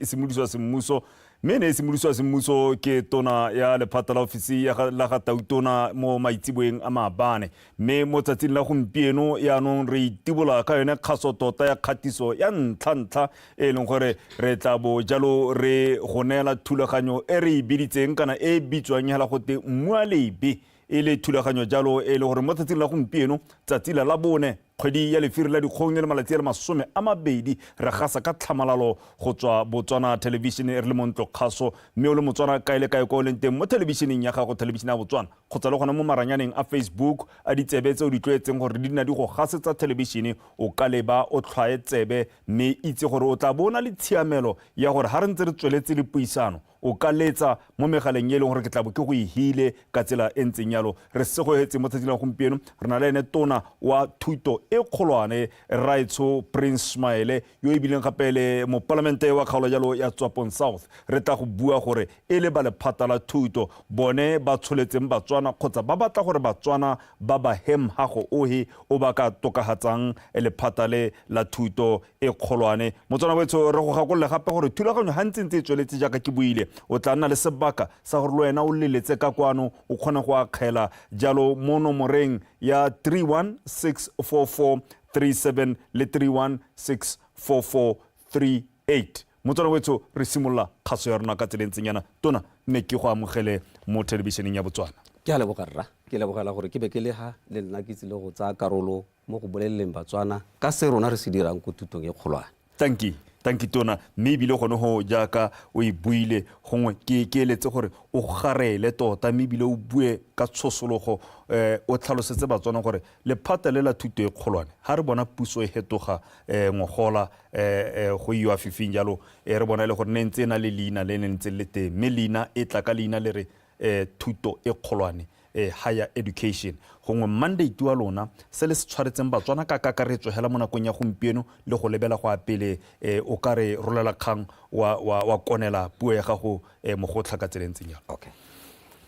E simolodisiwa semmuso, mme e ne e simolodisiwa semmuso ke tona ya lephata la ofisi ya la ga Tautona mo maitseboeng a maabane. Mme mo tsatsing la gompieno yaanong re itibola ka yone kgaso tota ya kgatiso ya ntlha-ntlha e leng gore re tla bo jalo re go neela thulaganyo e re e biditseng kana e e bitswang hela gote Mmualebe, e le thulaganyo jalo e le gore mo tsatsing la gompieno, tsatsi la Labone, kgwedi ya Lefiri la Dikgong e le malatsi a le 20, re gasa ka tlhamalalo go tswa Botswana Television re le mo ntlo kgaso. Mme o le Motswana kae le kae kwa o leng teng mo thelebišeneng ya gago, thelebišene ya Botswana, kgotsa le gona mo maranyaneng a Facebook a ditsebe tse o di tlwaetseng gore di nna di go gasetsa thelebišene, o ka leba o tlhwaye tsebe mme itse gore o tla bo o na le tshiamelo ya gore ha re ntse re tsweletse le puisano o ka letsa mo megaleng e leng gore ke tla bo ke go e hile ka tsela e ntseng yalo. Re segogetse mo tsatsing la gompieno re na le ene tona wa thuto e kgolwane, Rraetsho Prince Maele, yo e bileng gape le mopalamente wa kgaolo jalo ya Tswapong South. Re tla go bua gore e le ba lephata la thuto bone ba tsholetseng Batswana kgotsa ba batla gore Batswana ba ba he mhago ohe o ba ka tokahatsang lephata le la thuto e kgolwane. Motswana wetsho, re go gakolole gape gore thulaganyo ga ntse ntse e tsweletse jaaka ke buile, o tla nna le sebaka sa gore le wena o leletse ka kwano o kgone go akgela jalo mo nomoreng ya 3164437 le 3164438. Motswana wetsho, re simolola kgaso ya rona ka tsela e ntseng yana. Tona, mme ke go amogele mo thelebišeneng ya Botswana. Ke a leboga rra. Ke lebogela gore ke be ke le ha le nna ke tsile go tsaya karolo mo go boleleleng Batswana ka se rona re se dirang ko thutong e kgolwane. Tanki, tanki Tona. Mme ebile gone go jaaka o e buile, gongwe ke ke eletse gore o garele tota mme ebile o bue ka tshosologo, um o tlhalosetse Batswana gore lephata le la thuto e kgolwane, ha re bona puso e hetoga um ngogola um go iwa fifing jalo, e re bona e le gore ne ntse e na le leina le ne ntse le teng, mme leina e tla ka leina le re um thuto e kgolwane, higher education. Gongwe mandate wa lona, se le se tshwaretseng Batswana ka kakaretso hela mo nakong ya gompieno le go lebela go ya pele, o ka re rolela kgang wa, wa, wa konela puo ya gago mogotlha ka tsela e ntseng jalo. Okay.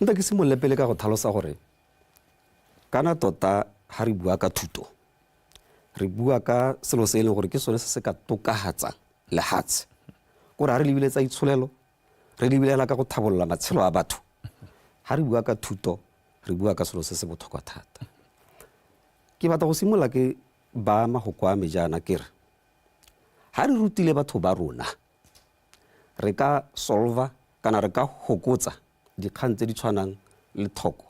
Nta ke simolole pele ka go tlhalosa gore kana tota ha re bua ka thuto, re bua ka selo se e leng gore ke sone se se ka tokahatsang lehatshe. Kore ha re lebile tsa itsholelo, re lebelela ka go tlhabolola matshelo a batho. Ha re bua ka thuto, re bua ka selo se se botlhokwa thata. Ke batla go simolola ke ba mahoko a me jaana ke re, ha re rutile batho ba rona, re ka solva kana re ka hokotsa dikgang tse di tshwanang le tlhoko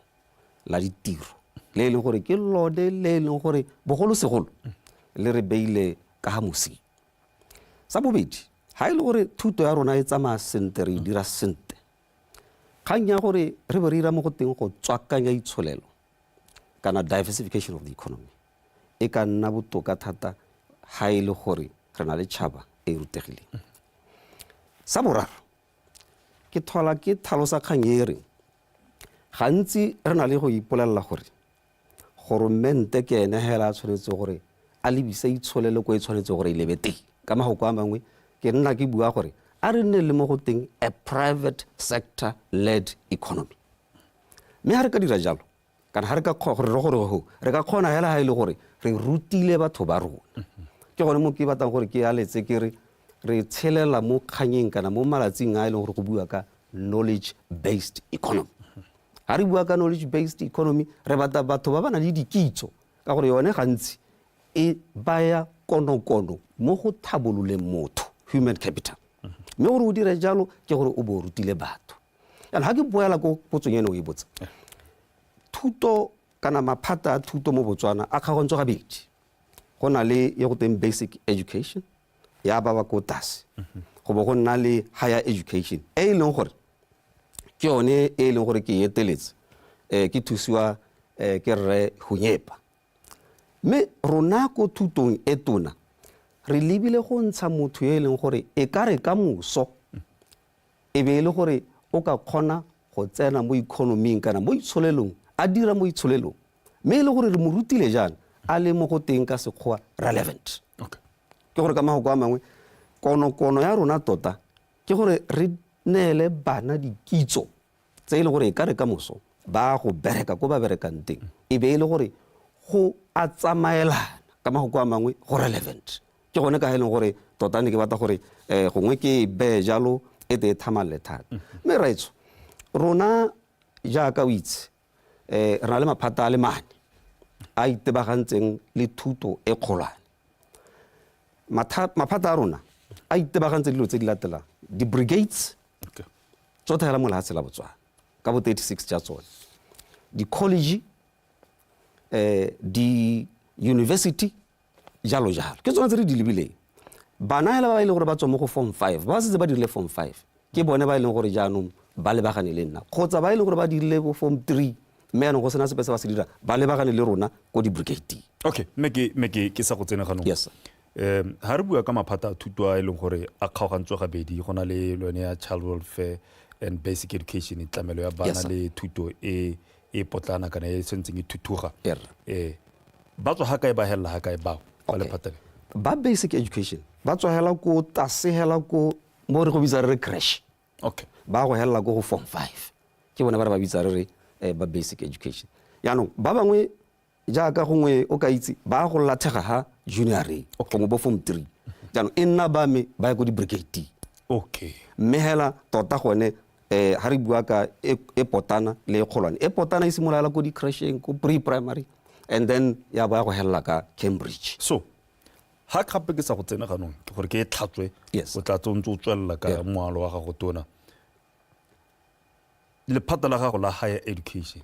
la ditiro le e leng gore ke lone le e leng gore bogolosegolo le re beile ka ga mosing. Sa bobedi, ha e le gore thuto ya rona e tsamaya sentle, re e dira sentle, kgang ya gore re be re ira mo go teng go tswakanya itsholelo kana diversification of the economy e ka nna botoka thata ha e le gore re na le tšhaba e e rutegileng. Sa boraro, ke thola ke tlhalosa kgang e reng gantsi re na le go ipolelela gore goromente ke ene hela a tshwanetse gore a lebise itsholelo ko e tshwanetse gore e lebe teng. Ka mahoko a mangwe ke nna ke bua gore a re nne le mo go teng a private sector led economy. Mme ha re ka dira jalo, kana ha re ka gore re gore go re ka kgona hela ha e le gore re rutile batho ba rona. Ke gone mo ke batlang gore ke aletse ke re re tshelela mo kganyeng kana mo malatsing a e leng gore go bua ka knowledge based economy. Ha re bua ka knowledge based economy, re batla batho ba ba nang le dikitso, ka gore yone gantsi e baya konokono mo go tlhabololeng motho, human capital. Mme gore o dire jalo ke gore o bo o rutile batho. Jaanong ha ke boela ko potsong eno o e botsa, thuto kana maphata a thuto mo Botswana a kgaogantswe gabedi. Go na le e go teng basic education ya ba ba ko tlase, go bo go nna le higher education e e leng gore ke yone e e leng gore ke e eteletse, ke thusiwa ke rre Hunyepa. Mme rona ko thutong e tona re lebile go ntsha motho yo e leng gore e ka re ka moso e be e le gore o ka kgona go tsena mo economing kana mo itsholelong, a dira mo itsholelong, mme e le gore re mo rutile jaana a le mo go teng ka sekgowa relevant. Ke gore ka mahoko a mangwe konokono ya rona tota ke gore re neele bana dikitso tse e le gore e ka re ka moso ba go bereka ko ba berekang teng, e be e le gore go a tsamaelana, ka mahoko a mangwe go relevant. Ke gone ka e leng gore tota ne ke batla gore gongwe ke e beye jalo e te e thamalele thata. Mme raetsho, rona jaaka o itse, re na le maphata a le mane a itebagantseng le thuto e kgolwane. Maphata a rona a itebagantse dilo tse di latelang: di-brigades tsotlhe hela mo lehatshe la Botswana ka bo 36 tša tsone, di-college, di-university, jalo jalo. Ke tsone tse re di lebileng. Bana hela ba ba e leng gore ba tswa mo go form 5, ba setse ba dirile form 5, ke bone ba e leng gore jaanong ba lebagane le nna, kgotsa ba e leng gore ba dirile bo form 3 mme yaanong go sena sepe se ba se dira, ba lebagane le rona ko di-brigadeng. Okay, mme ke sa go tsene ganong. Yes sir. Ha re bua ka maphata a thuto a e leng gore a kgaogantswe gabedi, go na le lone ya child welfare and basic education, tlamelo ya bana le thuto e e potlana kana e sentseng e thuthuga. Ba tswa ga kae, ba helela ga kae bao ba lephata le? Ba basic education ba tswa hela ko tlase hela ko mo re go bitsa re re crash. Ba go helela ko go form 5, ke bone ba re ba bitsa re re ba basic education. Yaanong ba bangwe jaaka gongwe o ka itse ba go lathega ha junioreng, gongwe bo form 3, jaanong e nna ba me ba ya ko di-brigade. Mme hela tota gone ha re bua ka e potana le e kgolwane, e potana e simolola ko di-crasheng, ko pre-primary, and then ya ba ya go helela ka Cambridge. So ha gape ke sa go tsena ganong ke gore ke e tlhatswe, o tla tse o ntse o tswelela ka moalo wa gago tona. Lephata la gago la higher education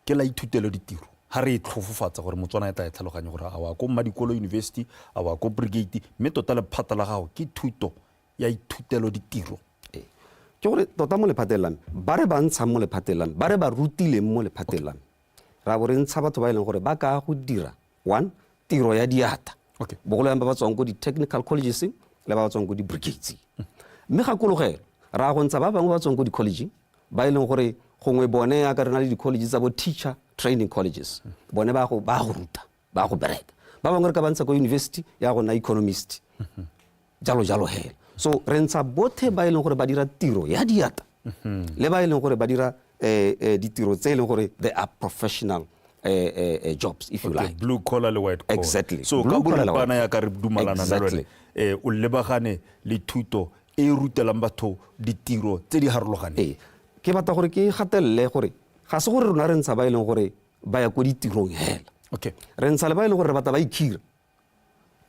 ke la ithutelo ditiro, ha re e tlhofofatsa gore Motswana e tla e tlhaloganye gore a wa ko Mmadikolo University, a wa ko brigade, mme tota lephata la gago ke thuto ya ithutelo ditiro. Ke gore tota mo lephateng la me, ba re ba ntshang mo lephateng la me, ba re ba rutileng mo lephateng la me, ra bo re ntsha batho ba e leng gore ba ka go dira one tiro ya diatla, bogolo yang ba ba tswang ko di-technical colleges le ba ba tswang ko di-brigades. Mme gakologelo ra go ntsha ba bangwe ba tswang ko di-college ba e leng gore gongwe bone yaka re na le di-college tsa bo teacher training colleges, bone ba go ruta, ba go bereka. Ba bangwe re ka ba ntsha ko university ya go nna economist, jalo jalo hela. So re ntsha bothe ba e leng gore ba dira tiro ya diatla le ba e leng gore ba dira ditiro tse e leng gore they are professional jobs, if you like. Blue collar le white collar. Exactly. So Blue ka collar le boripana white ya ka re dumalana le lone, o lebagane le thuto e rutelang batho ditiro tse di harologaneng. Ke batla gore ke gatelele gore ga se gore rona re ntsha ba e leng gore ba ya ko ditirong hela. Re ntsha le ba e leng gore re batla ba ikhira.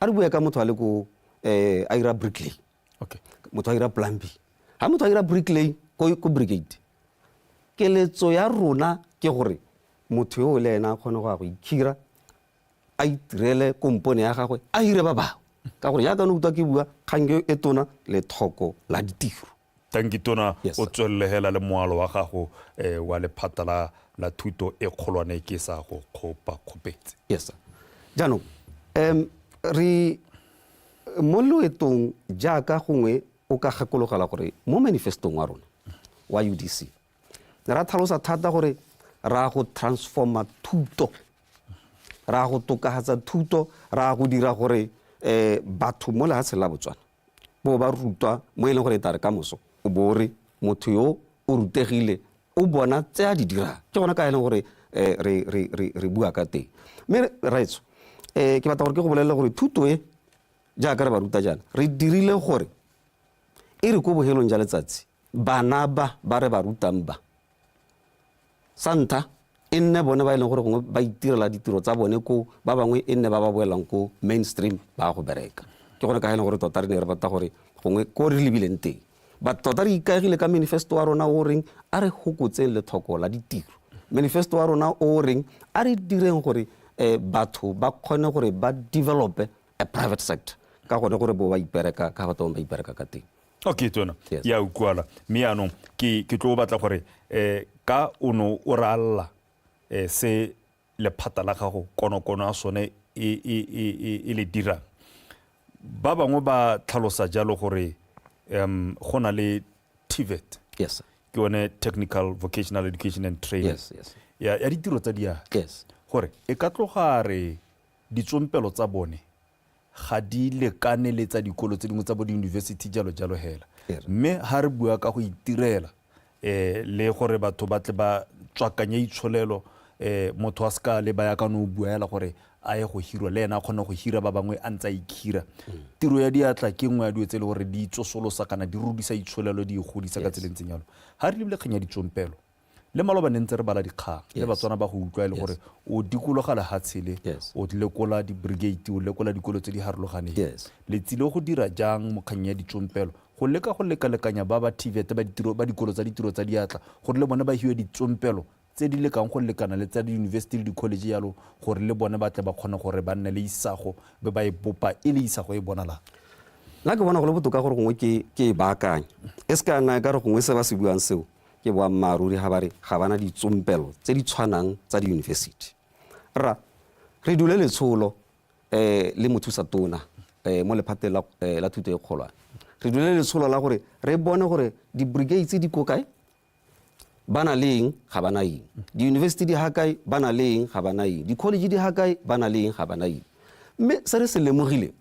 A re bue ka motho a le ko a ira bricklay. Motho a ira plumbing. Ha motho a ira bricklay ko brigade, keletso ya rona ke gore motho yo le ena a kgone go ya go ikhira, a itirele kompone ya gagwe, a hire ba bangwe. Ka gore jaaka ne utlwa ke bua kgang e tona, lethoko la ditiro. Thank you tona, o tswelele hela le moalo wa gago wa lephata la thuto e kgolwane ke sa go kgopa kgopetse. Yes sir. Jaanong re mo loetong jaaka gongwe o ka gakologela gore mo manifestong wa rona wa UDC ra tlhalosa thata gore ra go transforma thuto, ra go tokafatsa thuto, ra go dira gore batho mo lefatsheng la Botswana bo ba rutwa mo e leng gore e tla re ka moso o bo re motho yo o rutegile o bona tse a di dirang. Ke gona ka e leng gore re bua ka teng. Mme raetsho, ke batla gore ke go bolelele gore thuto e jaaka re ba ruta jaana, re dirile gore e re ko bohelong ja letsatsi bana ba ba re ba rutang ba sa ntlha e nne bone ba e leng gore gongwe ba itirela ditiro tsa bone ko, ba bangwe e nne ba ba boelang ko mainstream ba go bereka. Ke gone ka e leng gore tota re ne re batla gore gongwe ko re lebileng teng, but tota re ikaegile ka manifesto wa rona o reng a re fokotseng letlhoko la ditiro, manifesto wa rona o reng a re direng gore batho ba kgone gore ba develope a private sector ka gone gore bo ba ipereka ka batho ba ipereka ka teng. Okay tsona ya utlwala. Mme yaanong ke tlo batla gore ka o no o ralla se lephata la gago konokono a sone e le dirang, ba bangwe ba tlhalosa jalo gore go na le TVET. Yes sir. Ke yone Technical Vocational Education and Training. Yes, yes. Ya ditiro tsa diatla. Yes. Gore e ka tloga re ditsompelo tsa bone ga di lekane le tsa dikolo tse dingwe tsa bo di-university jalo jalo hela. Mme ha re bua ka go itirela le gore batho ba tle ba tswakanye itsholelo, motho a seka le ba ya ka no buela gore a ye go hirwa le ena a kgone go hira ba bangwe a ntse a ikhira. Tiro ya diatla ke nngwe ya dilo tse e le gore di tsosolosa kana di rudisa itsholelo, di e godisa ka tsela e ntseng jalo. Ga re lebile kgang ya ditsompelo, le maloba ne ntse re bala dikgang le Batswana ba go utlwa e le gore o dikologa lehatshe le, o lekola di-brigade, o lekola dikolo tse di harologaneng. Le tsile go dira jang mo kgang ya ditsompelo go leka go lekalekanya ba ba TVET, ba ditiro, ba dikolo tsa ditiro tsa diatla, gore le bone ba hiwe ditsompelo tse di lekang go lekana le tsa diyunibesithi le di-college jalo, gore le bone ba tle ba kgone gore ba nne le isago be ba e bopa e le isago e bonalang? Nna ke bona go le botoka gore gongwe ke e baakanye, e se ka nna e ka re gongwe se ba se buang seo ke boammaaruri ga ba re ga bana ditsompelo tse di tshwanang tsa diyunibesithi. Rra, re dule letsholo le mothusa tona mo lephateng la thuto e kgolwane. Re dule letsholo la gore re bone gore di-brigades di ko kae, ba na le eng, ga ba na eng. Diyunibesithi di ha kae, ba na le eng, ga ba na eng. Di-college di ha kae, ba na le eng, ga ba na eng. Mme se re se lemogile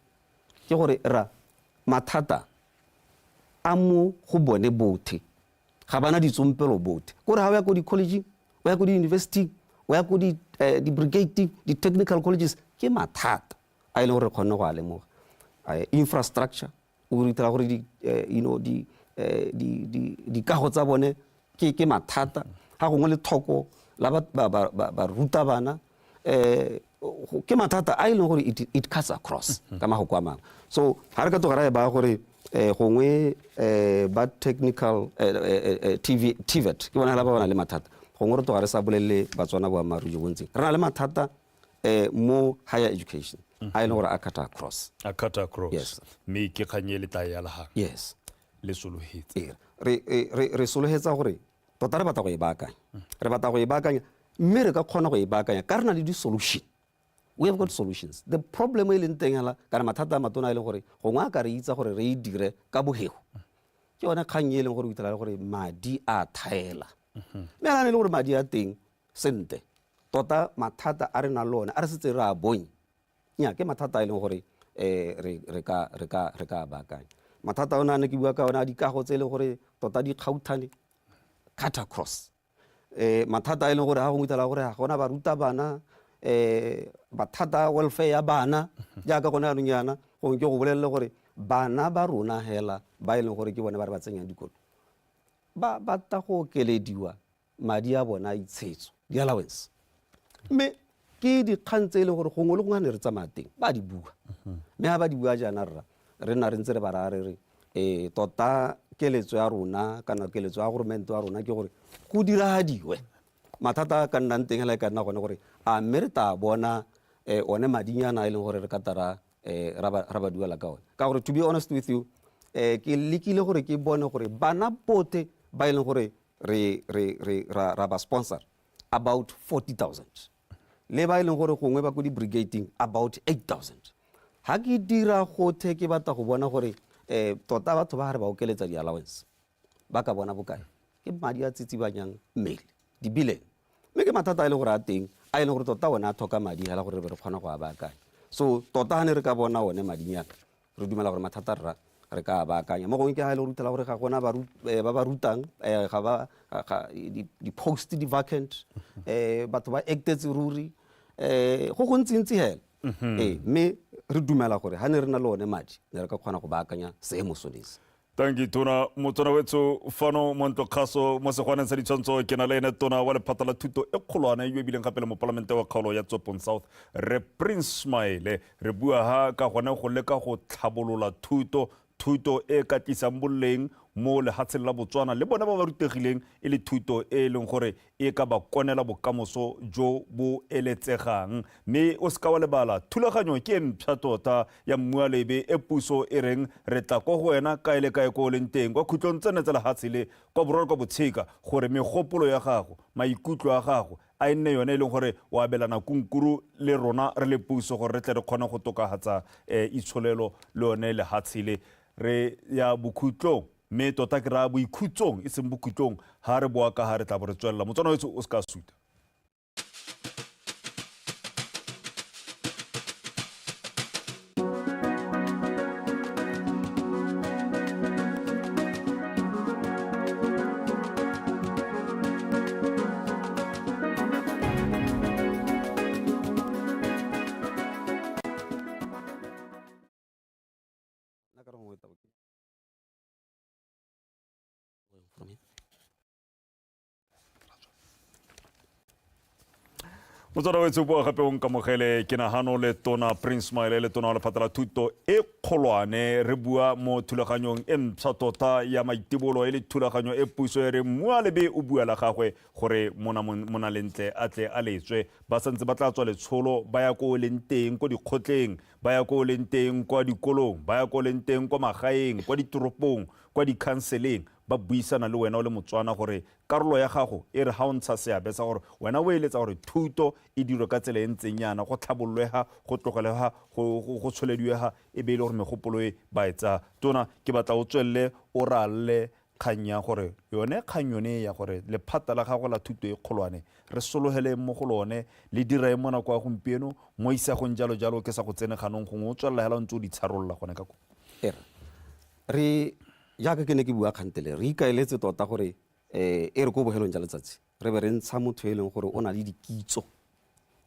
ke gore ra mathata a mo go bone bothe ga bana ditsompelo bothe. Kore ga o ya ko di-collegeng, o ya ko di-university, o ya ko di-brigade, di-technical colleges, ke mathata a e leng gore re kgonne go a lemoga. Infrastructure, o ritela gore dikago tsa bone ke mathata. Ga gongwe lethoko la barutabana, ke mathata a e leng gore it cuts across ka magoko a mangwe. So ga re ka tloga ra e baya gore gongwe ba technical TV, TVET ke bona hela ba ba nang le mathata, gongwe re tloga re sa bolelele Batswana boammaaruri jo bontseng. Re na le mathata mo higher education a e leng gore a cut across. A cut across. Yes. Mme ke kgang e le tla e alagang. Yes. Le sologetse. Ee, re sologetsa gore tota re batla go e baakanya. Re batla go e baakanya, mme re ka kgona go e baakanya ka re na le di-solution. We have got solutions. The problem e leng teng hela, kana mathata a matona a e leng gore gongwe a ka re itsa gore re e dire ka bogego, ke yone kgang e leng gore o itlhela gore madi a thaela. Mme a ne le gore madi a teng sente, tota mathata a re nang le one a re setse re a bonye, nya ke mathata a e leng gore re ka baakanya. Mathata one a ne ke bua ka one a dikago tse e leng gore tota di kgauthane, cut across. Mathata a e leng gore ga gongwe itlhela gore ga gona barutabana, mathata a welfare ya bana, jaaka gone jaanong jaana, gongwe ke go bolelele gore bana ba rona hela ba e leng gore ke bone ba re ba tsenyang dikolo, ba batla go okelediwa madi a bona a itshetso, di-allowance. Mme ke dikgang tse e leng gore gongwe le gongwe ga ne re tsamaya teng ba di bua. Mme ga ba di bua jaana rra, re nna re ntse re ba raya re re tota keletso ya rona kana keletso ya goromente wa rona ke gore go diragadiwe. Mathata a ka nnang teng hela e ka nna gone gore a mme re tla bona one madinyana a e leng gore re ka tla ra ba duela ka one. Ka gore to be honest with you, ke lekile gore ke bone gore bana botlhe ba e leng gore ra ba sponsor about 40,000, le ba e leng gore gongwe ba ko di-brigading about 8,000. Ha ke dira gothe ke batla go bona gore tota batho ba ga re ba okeletsa di-allowance ba ka bona bokae, ke madi a tsitsibanyang mmele, di-billion. Mme ke mathata a e leng gore a teng, a e leng gore tota one a tlhoka madi hela gore re be re kgona go a baakanya. So tota ga ne re ka bona one madinyana, re dumela gore mathata rra re ka a baakanya. Mo gongwe ke ga e le gore utlwela gore ga gona ba ba rutang, ga ba, ga, ga, di, di-post di vacant, batho ba actetse ruri, go gontsi-ntsi hela. Mme re dumela gore ga ne re na le one madi, ne re ka kgona go baakanya seemo sone se. Thank you, Tona. Motswana wetso fano mo ntlo kgaso mo segwaneng sa ditshwantsho ke na le ene tona wa lephata la thuto e kgolwane yo ebileng gape le mopalamente wa kgaolo ya Tswapong South, Rre Prince Maele. Re bua ha ka gone go leka go tlhabolola thuto, thuto e ka tlisang boleng mo lehatsheng la Botswana le bone ba ba rutegileng e le thuto e e leng gore e ka ba konela bokamoso jo bo eletsegang. Mme o seka wa lebala, thulaganyo ke e mpšha tota ya Mmualebe e puso e reng re tla ko go wena kae le kae ko o leng teng, kwa khutlong tsene tsa lehatshe le, kwa borwa le kwa botsheka, gore megopolo ya gago, maikutlo a gago a e nne yone e leng gore o abelana kunkuru le rona re le puso gore re tle re kgone go tokafatsa itsholelo le yone lehatshe le. Re ya bokhutlong, mme tota ke raya boikhutsong e seng bokhutlong, ha re boa ka ha re tla bo re tswelela. Motswana wetsho o se ka suta. From here. Motswana wetsho, boa gape o nkamogele. Ke nagano le Tona Prince Maele, le tona wa lephata la thuto e kgolwane. Re bua mo thulaganyong e mpsha tota ya maitibolo, e le thulaganyo e puso e re mmua lebe o bua la gagwe gore mona lentle a tle a letswe. Ba santse ba tla tswa letsholo, ba ya ko o leng teng ko dikgotleng, ba ya ko o leng teng kwa dikolong, ba ya ko o leng teng kwa magaeng, kwa ditoropong, kwa dikhanseleng, ba buisana le wena o le Motswana gore karolo ya gago e re ga o ntsha seabe sa gore wena o eletsa gore thuto e dirwe ka tsela e ntseng yana, go tlhabololwega, go tlogelega, go tsholediwega, e be e le gore megopolo e ba e tsaya. Tona, ke batla o tswelele o ralle kgang ya gore yone kgang yone ya gore lephata la gago la thuto e kgolwane re sologeleng mo go lone, le dira eng mo nako ya gompieno, mo isagong, jalo jalo. Ke sa go tsene ganong, gongwe o tswelela hela o ntse o di tsharolola gone ka ko. Era re jaaka ke ne ke bua kgantele, re ikaeletse tota gore e re ko bohelong jwa letsatsi re be re ntsha motho e leng gore o na le dikitso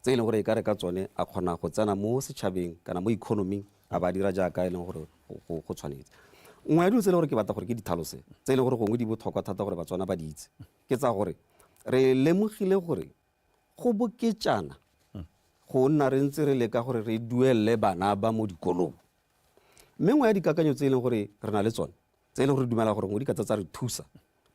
tse e leng gore e ka re ka tsone a kgona go tsena mo setšhabeng kana mo economing, a ba dira jaaka e leng gore go tshwanetse. Nngwe ya dilo tse e leng gore ke batla gore ke ditlhalose, tse e leng gore gongwe di botlhokwa thata gore Batswana ba di itse, ke tsa gore re lemogile gore go boketšana go nna re ntse re leka gore re duelele bana ba mo dikolong. Mme nngwe ya dikakanyo tse e leng gore re na le tsone, tse e leng gore dumela gore gongwe di ka tsa re thusa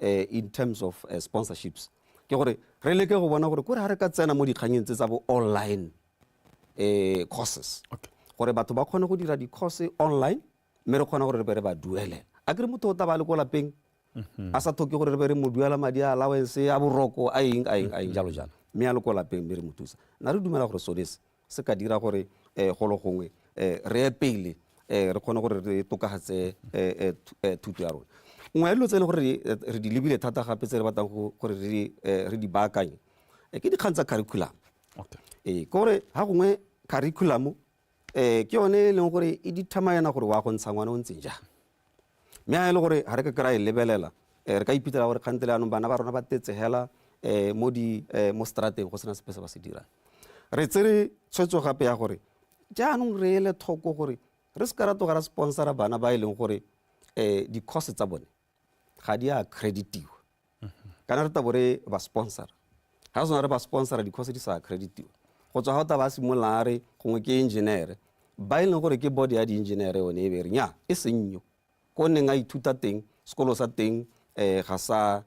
in terms of sponsorships, ke gore re leke go bona gore kore ga re ka tsena mo dikganyeng tse tsa bo online courses, gore batho ba kgone go dira di-course online, mme re kgona gore re be re ba duelela. A kere motho o tla ba le ko lapeng, a sa tlhoke gore re be re mo duela madi a allowance a boroko, a eng, a eng, a eng, jalo jalo, mme a le ko lapeng, mme re mo thusa. Nna re dumela gore sone se se ka dira gore golo gongwe re ye pele, re kgone gore re tokafatse thuto ya rona. Nngwe ya dilo tse e leng gore re di lebile thata gape, tse re batlang gore re di baakanye, ke dikgang tsa curriculum. Ee, ke gore ga gongwe curriculum ke yone e leng gore e determine gore wa go ntsha ngwana o ntseng jang. Mme ga e le gore ga re ka kry-a e lebelela, re ka iphitlhela gore kgantele anong bana ba rona ba tetse hela mo strateng, go sena sepe se ba se dirang. Re tsere tshwetso gape ya gore jaanong re ele tlhoko gore re se ka ra tloga ra sponsora bana ba e leng gore di-course tsa bone ga di a accreditiwa, kana re tabo re ba sponsora, ga sona re ba sponsora di-course di sa accreditiwa. Go tswa ga o taba a simolola a re gongwe ke engineer, ba e leng gore ke body ya di-engineer yone e be re nya e sennyo ko neng a ithuta teng, sekolo sa teng ga sa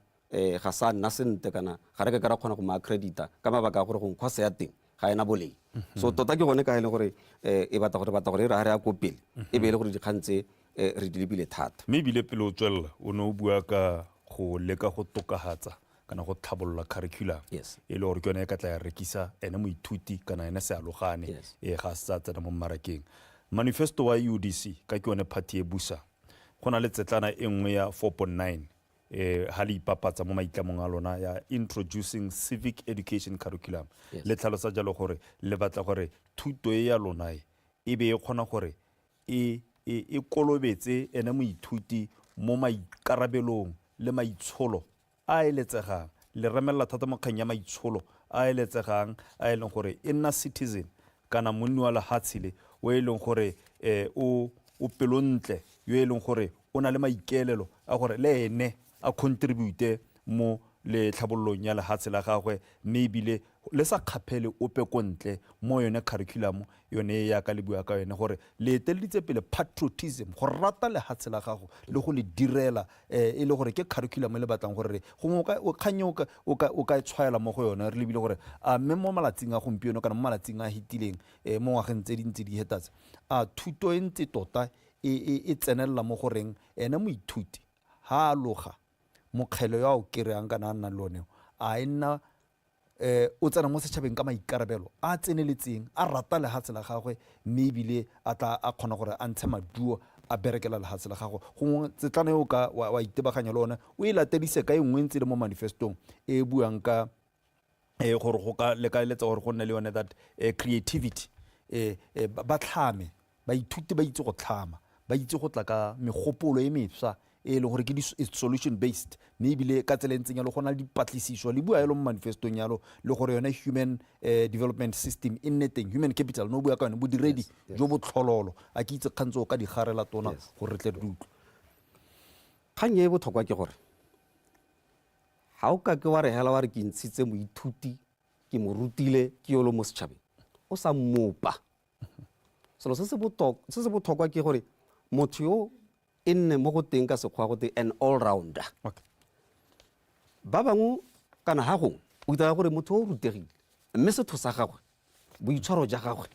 nna sentle, kana ga re ka ka ra kgona go mo accredita ka mabaka a gore gongwe course ya teng ga ena boleng. So tota ke gone ka e leng gore e batla gore e re ga re ya ko pele, e be e le gore dikgang tse re di lebile thata. Mme ebile pele o tswelela, o ne o bua ka go leka go tokafatsa kana go tlhabolola curriculum, e le gore ke yone e ka tla ya rekisa ene moithuti kana ene sealogane e ga se tsa tsena mo mmarakeng. Manifesto wa UDC, ka ke yone party e busang, go na le tsetlana e nngwe ya 4.9 ha le ipapatsa mo maitlamong a lona ya introducing civic education curriculum. Le tlhalosa jalo gore le batla gore thuto e ya lona e e be e kgona gore e kolobetse ene moithuti mo maikarabelong le maitsholo a eletsegang. Le remelela thata mo kgang ya maitsholo a eletsegang, a e leng gore e nna citizen kana monni wa lehatshe le o e leng gore o pelontle, yo e leng gore o na le maikaelelo a gore le ene a contribute mo le tlhabololong ya lehatshe la gagwe, mme ebile le sa kgaphele ope ko ntle. Mo yone curriculum yone e yaka le bua ka yone gore le eteleditse pele patriotism, go rata lehatshe la gago le go le direla, e le gore ke curriculum e le batlang gore gongwe kgang e o ka e tshwaela mo go yone. Re lebile gore a mme mo malatsing a gompieno kana mo malatsing a hitileng, mo ngwageng tse dintsi di hetatse, a thuto e ntse tota e tsenelela mo goreng ene moithuti ha a loga mokgele yo a o kry-ang kana a nnang le one, a e nna o tsena mo setšhabeng ka maikarabelo a tseneletseng, a rata lehatshe la gagwe, mme ebile a tla a kgona gore a ntshe maduo a berekela lehatshe la gagwe. Gongwe tsetlana e o ka wa itebaganya le one, o e latedise ka e nngwe ntse le mo manifestong e e buang ka gore go ka lekaeletsa gore go nne le yone that creativity, ba tlhame, baithuti ba itse go tlhama, ba itse go tla ka megopolo e mefsa e leng gore ke solution based, mme ebile ka tsela e ntseng yalo go na le dipatlisiso. Le bua yalo mo manifestong yalo le gore yone human development system e nne teng, human capital no bua ka yone, bodiredi jo bo tlhololo. A ke itse kgang tse o ka di garela, tona, gore re tle re di utlwe. Kgang e e botlhokwa ke gore Ga o ka ke wa re hela wa re ke ntshitse moithuti, ke mo rutile, ke yolo mo setšhabeng, o sa mmopa. Selo se se botlhokwa ke gore motho yo e nne mo go teng ka sekgwa go te an all rounder. Ba bangwe kana ga gongwe o itaya gore motho o rutegile, mme setho sa gagwe, boitshwaro ja gagwe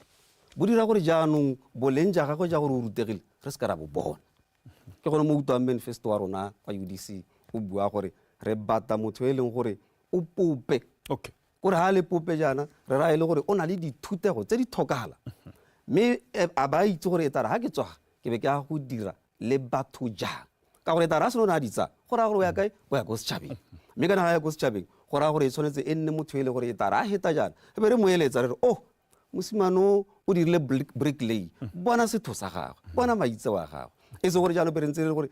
bo dira gore jaanong boleng ja gagwe ja gore o rutegile re se ka ra bo bona. Ke gone mo utlwang manifesto wa rona kwa UDC o bua gore re batla motho e leng gore o pope. Kore ha le pope jaana re raya e le gore o na le dithutego tse di tlhokagala, mme a ba itse gore e tara ha ke tswa ke be ke ya go dira le batho jang, ka gore e tara ha seno o ne a di tsaya go raya gore o ya kae, o ya ko setšhabeng. Mme kana ga ya ko setšhabeng go raya gore e tshwanetse e nne motho e le gore e tara a heta jaana re be re mo eletsa re re, oh, mosimane o dirile bricklay, bona setho sa gagwe, bona maitseo a gagwe. E se gore jaanong be re ntse re le gore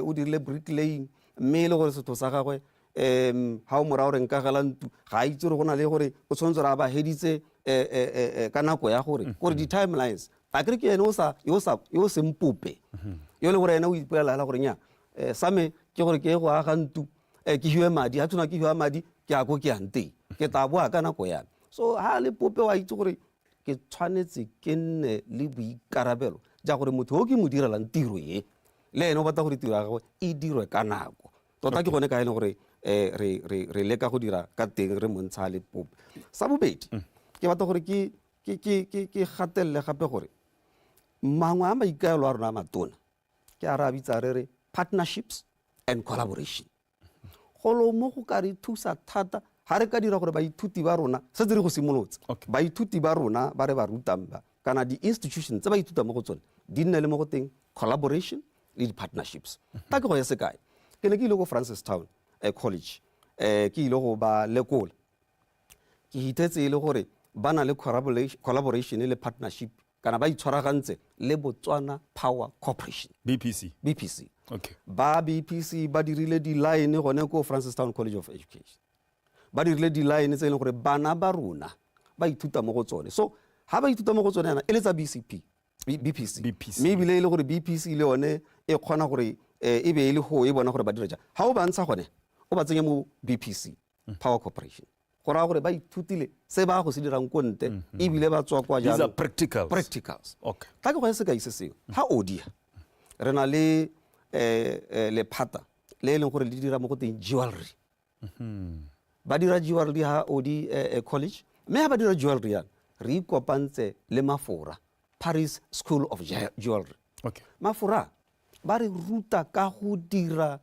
o dirile bricklaying, mme e le gore setho sa gagwe ga o morago re nkagela ntu, ga a itse gore go na le gore o tshwanetse gore a ba heditse ka nako ya gore gore di-timelines a kere ke ene yo o seng pope, yo e leng gore ene o ipolela hela gore nya sa me ke gore ke go aga ntu, ke hiwe madi, ga tshwana ke hiwa madi ke ya ko ke yang teng, ke tla boa ka nako ya me. So ha le pope wa itse gore ke tshwanetse ke nne le boikarabelo ja gore motho o ke mo direlang tiro e le ene o batla gore tiro ya gagwe e dirwe ka nako. Tota ke gone ka e leng gore re leka go dira ka teng re montsha le pope. Sa bobedi, ke batla gore ke gatelele gape gore mangwe a maikaelo a rona a matona ke a re a bitsa re re partnerships and collaboration. Golo mo go ka re thusa thata ga re ka dira gore baithuti ba rona, setse re go simolotse, baithuti ba rona ba re ba rutang ba kana di-institution tse ba ithutang mo go tsone di nne le mo go teng collaboration le di-partnerships. Ta ke go ya sekai, ke ne ke ile ko Francistown College, ke ile go ba lekola, ke hithetse e le gore ba na le collaboration le partnership kana ba itshwaragantse le Botswana Power Corporation. BPC. BPC. Ba BPC ba dirile di-line gone ko Francistown College of Education, ba dirile di-line tse e leng gore bana ba rona ba ithuta mo go tsone. So ha ba ithuta mo go tsone yana e le tsa BCP, BPC. BPC. Mme ebile e le gore BPC le yone e kgona gore e be e le go e bona gore ba dira jang. Ha o ba ntsha gone o ba tsenya mo BPC Power Corporation, go raya gore ba ithutile se ba go se dirang ko ntle, ebile ba tswa kwa. These are practicals. Practicals. Tla ke go ya sekai se sengwe. Ha odia re na le lephata le e leng gore le dira mo go teng jewelry. Ba dira jewelry ha Odi College, mme ha ba dira jewelry yana re ikopantse le Mafora, Paris School of Jewelry. Mafora ba re ruta ka go dira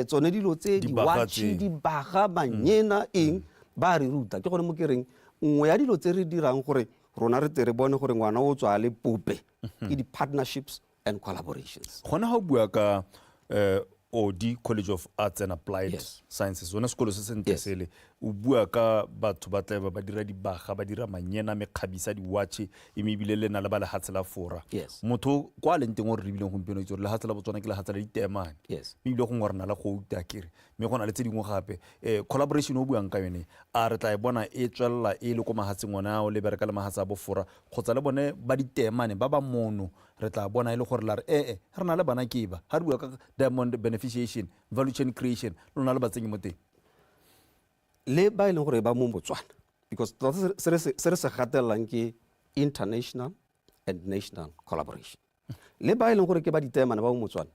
tsone dilo tse, Dibaga diwatšhe, tse. Dibaga, manyena, eng, ba re ruta. Ke gone mo ke reng nngwe ya dilo tse re dirang gore rona re tle re bone gore ngwana o tswa a le pope ke di-partnerships and collaborations. Gona ga o bua ka Odi College of Arts and Applied Sciences, sone sekolo se sentle sele, o bua ka batho ba tla ba dira dibaga, ba dira manyena, mekgabisa, diwatšhe, mme ebile le na le ba lehatshe la Fora. Motho kwa a leng teng o re rebileng gompieno itse gore lehatshe la Botswana ke lehatshe la diteemane. Mme ebile gongwe re na le gouta kere, mme go na le tse dingwe gape. Collaboration o buang ka yone, a re tla e bona e tswelela e le ko mahatsheng one ao le bereka le mahatshe a Bofora, kgotsa le bone ba diteemane ba ba mono re tla bona e le gore la re ee re na le bana ke ba ga re bua ka diamond beneficiation, value chain creation, lona le ba tsenye mo teng? Le ba e leng gore ba mo Botswana, because tota se re se gatelelang ke international and national collaboration. Le ba e leng gore ke ba diteemane ba mo Motswana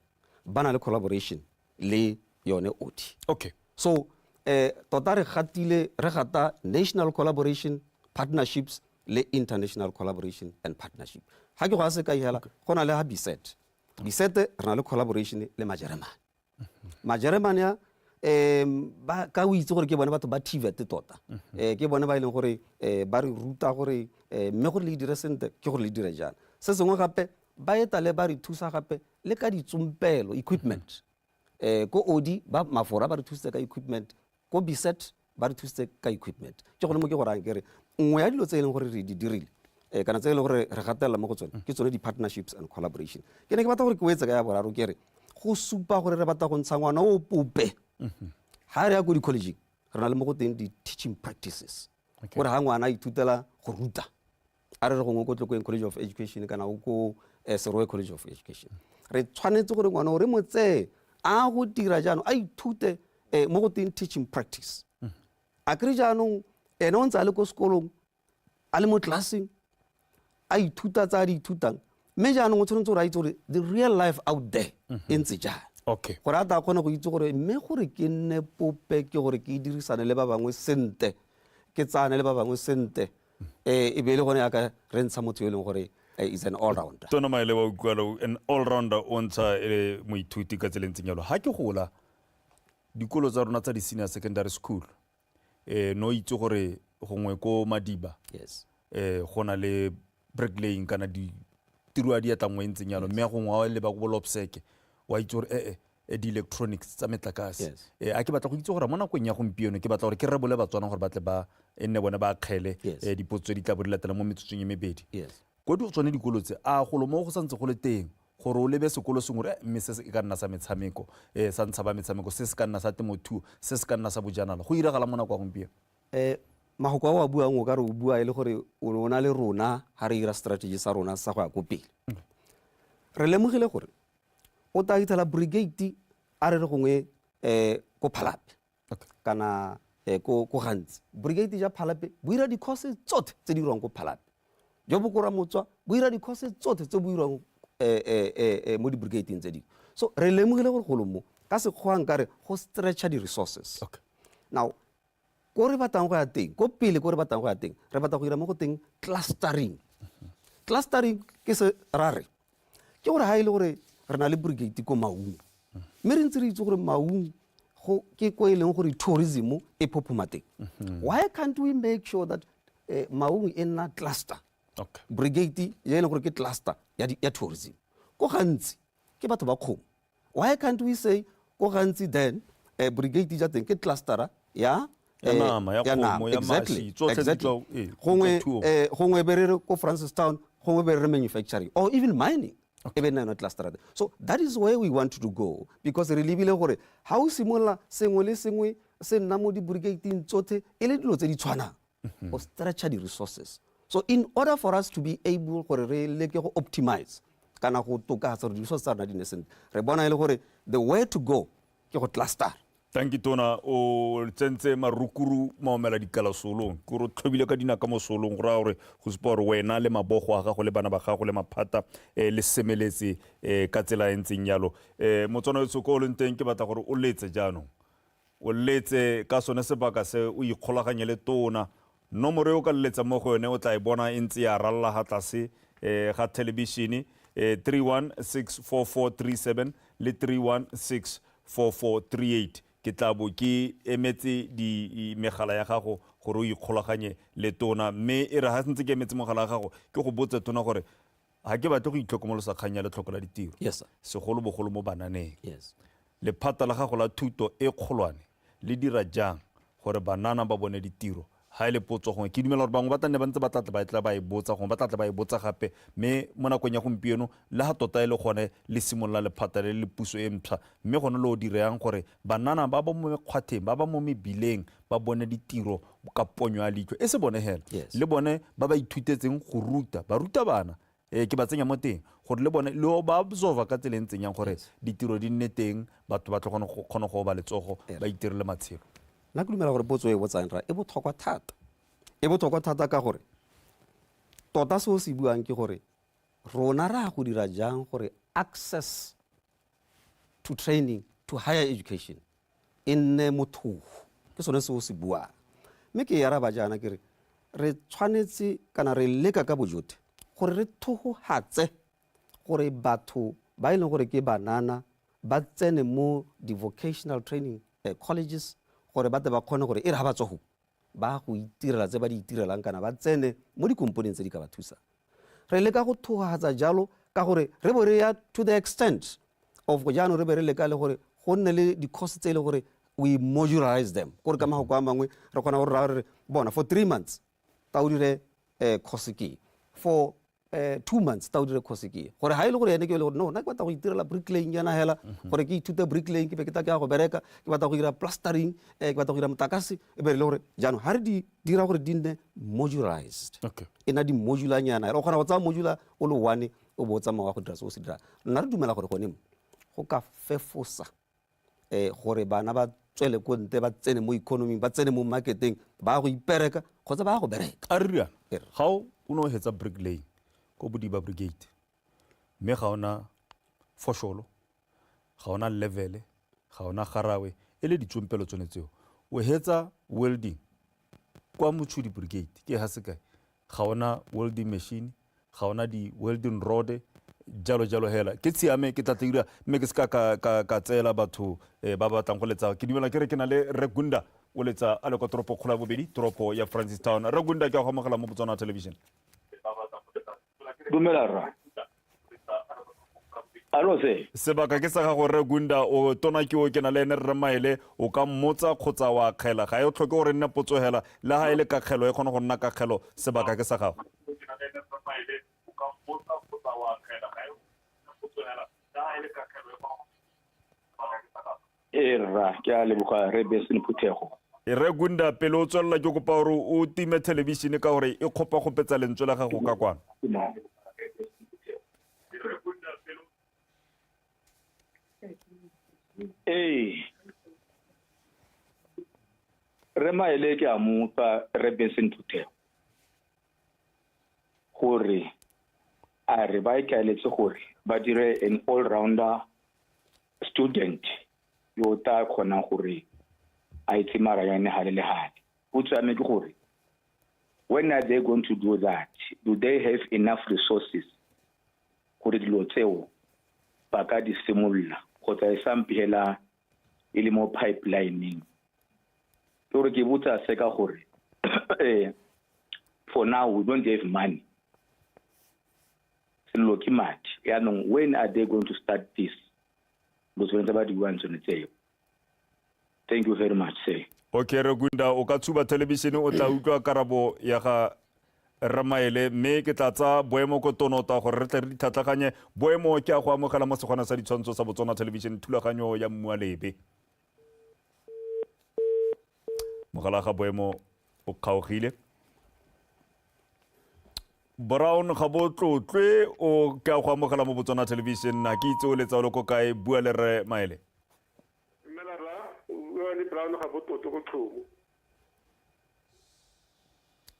ba na le collaboration le yone Odi. So tota re gatile re gata national collaboration, partnerships le international collaboration and partnership. Ga ke go a sekai hela, go na le ha BSET. BSET re na le collaboration le Majeremane. Majeremane a ba ka o itse gore ke bone batho ba TVET tota. Ke bone ba e leng gore ba re ruta gore mme gore le dire sentle ke gore le dire jang. Se sengwe gape ba eta le ba re thusa gape le ka ditsompelo, equipment. Ko Odi ba Mafora ba re thusitse ka equipment, ko BSET ba re thusitse ka equipment. Ke gone mo ke go rayang ke re nngwe ya dilo tse e leng gore re di dirile, kana tse e leng gore re gatelela mo go tsone ke tsone di-partnerships and collaboration. Ke ne ke batla gore ke wetse ka ya boraro, ke re go supa gore re batla go ntsha ngwana o pope. Ha re ya ko di-collegeng re na le mo go teng di-teaching practices, gore ha ngwana a ithutela go ruta, a re re gongwe ko Tlokweng College of Education kana o ko Serowe College of Education, re tshwanetse gore ngwana o re mo tseye a go dira jaanong a ithute Mo go teng teaching practice. A kry jaanong ene o ntse a le ko sekolong, a le mo classeng, a ithuta tsa a di ithutang, mme jaanong o tshwanetse gore a itse gore the real life out there e ntse jang, gore a tla kgone go itse gore mme gore ke nne pope ke gore ke dirisane le ba bangwe sentle, ke tsane le ba bangwe sentle, e be e le gone yaka re ntsha motho yo e leng gore is an all rounder. Tona Maele wa utlwalo, an all rounder o ntsha e le moithuti ka tsela e ntseng jalo. Ga ke gola, dikolo tsa rona tsa di-senior secondary school, no itse gore gongwe ko Madiba go na le bricklaying kana ditiro ya diatla nngwe e ntseng jalo, mme gongwe wa leba ko bolopseke wa itse gore ee, di-electronics tsa metlakase. A ke batla go itse gore mo nakong ya gompieno, ke batla gore ke rebole Batswana gore batle ba e nne bone ba akgele dipotso tse di tla bo di latela mo metsotsong e mebedi. Ko di tsone dikolo tse, a golo mo go santse go le teng gore o lebe sekolo sengwe gore mme se se ka nna sa metshameko, sa ntsha ba metshameko, se se ka nna sa temothuo, se se ka nna sa bojanala? Go iragala mo nako ya gompieno? Mafoko a o a buang, o ka re o bua e le gore o ne o na le rona ga re ira strategy sa rona sa go ya ko pele. Re lemogile gore o tla fitlhela brigade, a re re gongwe ko Phalape kana ko Gantsi, brigade ja Phalape bo ira di-course tsotlhe tse di dirwang ko Phalape, jo bo kora motswa bo ira di-course tsotlhe tse bo irwang mo di-brigadeng tse dingwe. So re lemogile gore golo mo, ka sekgowa nkare go stretcha di-resources. Now ko re batlang go ya teng ko pele, ko re batlang go ya teng, re batla go ira mo go teng clustering. Clustering ke se ra re ke gore ga e le gore re na le brigade ko Maung, mme re ntse re itse gore Maung go ke ko e leng gore tourism e phophoma teng, why can't we make sure that Maung e nna cluster brigade e leng gore ke cluster ya tourism? Ko Gantsi ke batho ba kgomo, why can't we say ko Gantsi then brigade ja teng ke clustera ya Ya nama, ya kgomo, ya mashi, tsotlhe di di gongwe tlo thuo. Gongwe be re re ko Francistown, gongwe be re re manufacturing or even mining e be nna yona cluster. So that is where we want to go, because re lebile gore ga o simolola sengwe le sengwe se nna mo di-brigadeng tsotlhe e le dilo tse di tshwanang, o stretcha di-resources. So in order for us to be able gore re leke go optimize kana go tokafatsa gore di-resources tsa rona di nne sentle, re bona e le gore the way to go ke go cluster. Thank you, tona. O tsentse marukuru maomela dikala solong, ke gore o tlhobile ka dinaka mo solong, go raya gore go supa gore wena le mabogo a gago le bana ba gago le maphata le semeletse ka tsela e ntseng jalo. Motswana wetsho ko o leng teng, ke batla gore o letse jaanong, o letse ka sone sebaka se, o ikgolaganye le tona. Nomoro e o ka leletsa mo go yone o tla e bona e ntse ya ralla ga tlase ga thelebišene, 3164437 le 3164438. Ke tla bo ke emetse di megala ya gago gore o ikgolaganye le tona, mme e re ga sentse ke emetse mogala ya gago, ke go botse, tona, gore ga ke batle go itlhokomolosa kgang ya letlhoko la ditiro, yes sir segolobogolo mo bananeng. Yes. Lephata la gago la thuto e kgolwane le dira jang gore banana ba bone ditiro? Ga e le potso gongwe ke dumela gore bangwe ba tla nne ba ntse ba tla tla ba tla ba e botsa, gongwe ba tla tla ba e botsa gape. Mme mo nakong ya gompieno, le ga tota e le gone le simolola lephata le le puso e mpšha, mme gone le o direyang gore banana ba ba mo mekgwatheng, ba ba mo mebileng, ba bone ditiro ka ponyo ya leitlho, e se bone hela, le bone ba ba ithutetseng go ruta barutabana, ke ba tsenya mo teng gore le bone le o ba absorba ka tsela e ntseng yang gore ditiro di nne teng, batho ba tlo kgone go oba letsogo, ba itirele matshelo? Nna ke dumela gore potso e botsang ra e botlhokwa thata, e botlhokwa thata, ka gore tota se o se buang ke gore rona re a go dira jang gore access to training, to higher education e nne motlhofo. Ke sone se o se buang, mme ke e araba jaana, ke re re tshwanetse kana re leka ka bojotlhe gore re thogogatse gore batho ba e leng gore ke banana ba tsene mo di-vocational training colleges, gore ba tle ba kgone gore e re ga ba tswa go ba go itirela tse ba di itirelang, kana ba tsene mo dikomponeng tse di ka ba thusang. Re leka go thogatsa jalo ka gore re bo re ya to the extent of go jaanong re be re leka le gore go nne le di-course tse e le gore we modularize them, kore ka mafoko a mangwe re kgona gore ra re bona for 3 months ta o dire course ke, for 2 months ta o dire course ke, gore ga e le gore ene ke e le gore no, nna ke batla go itirela bricklaying yana hela, gore ke ithute bricklaying, ke be ke tla ke ya go bereka, ke batla go dira plastering, ke batla go dira motlakase, e be re le gore jaanong ga re di dira gore di nne modularized, e na di-modulanyana, o kgona go tsaya modula o le one, o bo o tsamaya wa go dira se o se dirang. Nna re dumela gore gone mo go ka fefosa gore bana ba tswele ko ntle, ba tsene mo economing, ba tsene mo marketeng, ba go ipereka kgotsa ba go bereka. A re riana, ga o ne o hetsa brick lane ko Bodiba Brigade, mme ga ona fosholo, ga ona levele, ga ona garawe, e le ditsompelo tsone tseo. O hetsa welding kwa Mochudi Brigade, ke ga sekai, ga ona welding machine, ga ona di-welding rod, jalo jalo hela. Ke tshiame ke tla dira, mme ke seka ka tseela batho ba ba batlang go letsa. Ke dumela ke re ke na le Rre Gunda, o letsa a le kwa toropo kgolo ya bobedi, toropo ya Francistown. Rre Gunda, ke a go amogela mo Botswana Television. Dumela rra. Alo se. Sebaka ke sa gago Rre Gunda, o tona ke o ke na le ene Rre Maele, o ka mmotsa kgotsa wa akgela. Ga e tlhoke gore nne potso hela, le ha e le kakgelo e kgona go nna kakgelo, sebaka ke sa gago. E rra, ke a leboga Rre Benson Phuthego. Rre Gunda, pele o tswelela ke kopa gore o time thelebišene ka gore e kgopakgopetsa lentswe la gago ka kwano. Ee. Rre Maele ke a mo utlwa Rre Benson Phuthego gore a re ba ikaeletse gore ba dire an all-rounder student yo tla kgonang gore a itse maranyane gale le gale. Potso ya me ke gore, when are they going to do that? Do they have enough resources gore dilo tseo ba ka di simolola kgotsa e sampe hela e le mo pipelineng? Ke gore ke botsa se ka gore for now we don't have money. Sello ke madi. Yaanong when are they going to start this? Bo tshwanetse ba di buang tsone tseo. Thank you very much, sir. Okay, Rre Gunda, o ka tshuba thelebišene, o tla utlwa karabo ya ga Rre Maele, mme ke tla tsa boemo ko tonota gore re tle re ditlhatlhaganye. Boemo ke a go amogela mo segwana sa ditshwantsho sa Botswana Television, thulaganyo ya Mmualebe. Mogala ga boemo o kgaogile. Brown ga bo tlotlwe, o ke a go amogela mo Botswana Television. Na ke itse o letsa o le ko kae, bua le Rre Maele. Dumela rra, o bua le Brown ga bo tlotlwe ko Tlhomo.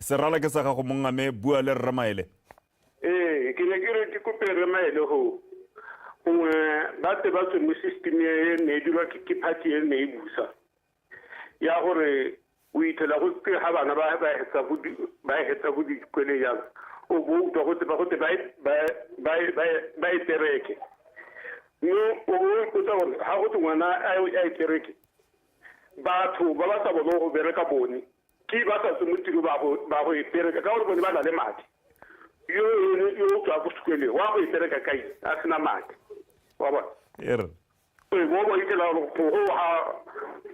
Serala ke sa gago mongame, bua le Rre Maele. Ee, ke ne ke re ke kope Rre Maele go gongwe ba tle ba tswe mo system e ne e dirwa ke party e ne e busa ya gore o ithela go ke ga bana ba ba hetsa go ba hetsa go dikwele jang, o bo utlwa go ba go te ba ba ba e tereke, mme o bo ipotsa gore ga go te ngwana a e tereke, batho ba ba sa boneng go bereka bone ke ba sa tswe mo tiro ba go e tereka ka gore bone ba na le madi. Yo yo tswa ko sekoleng wa go e tereka kae a sena madi, wa bona? E bo bo itela gore go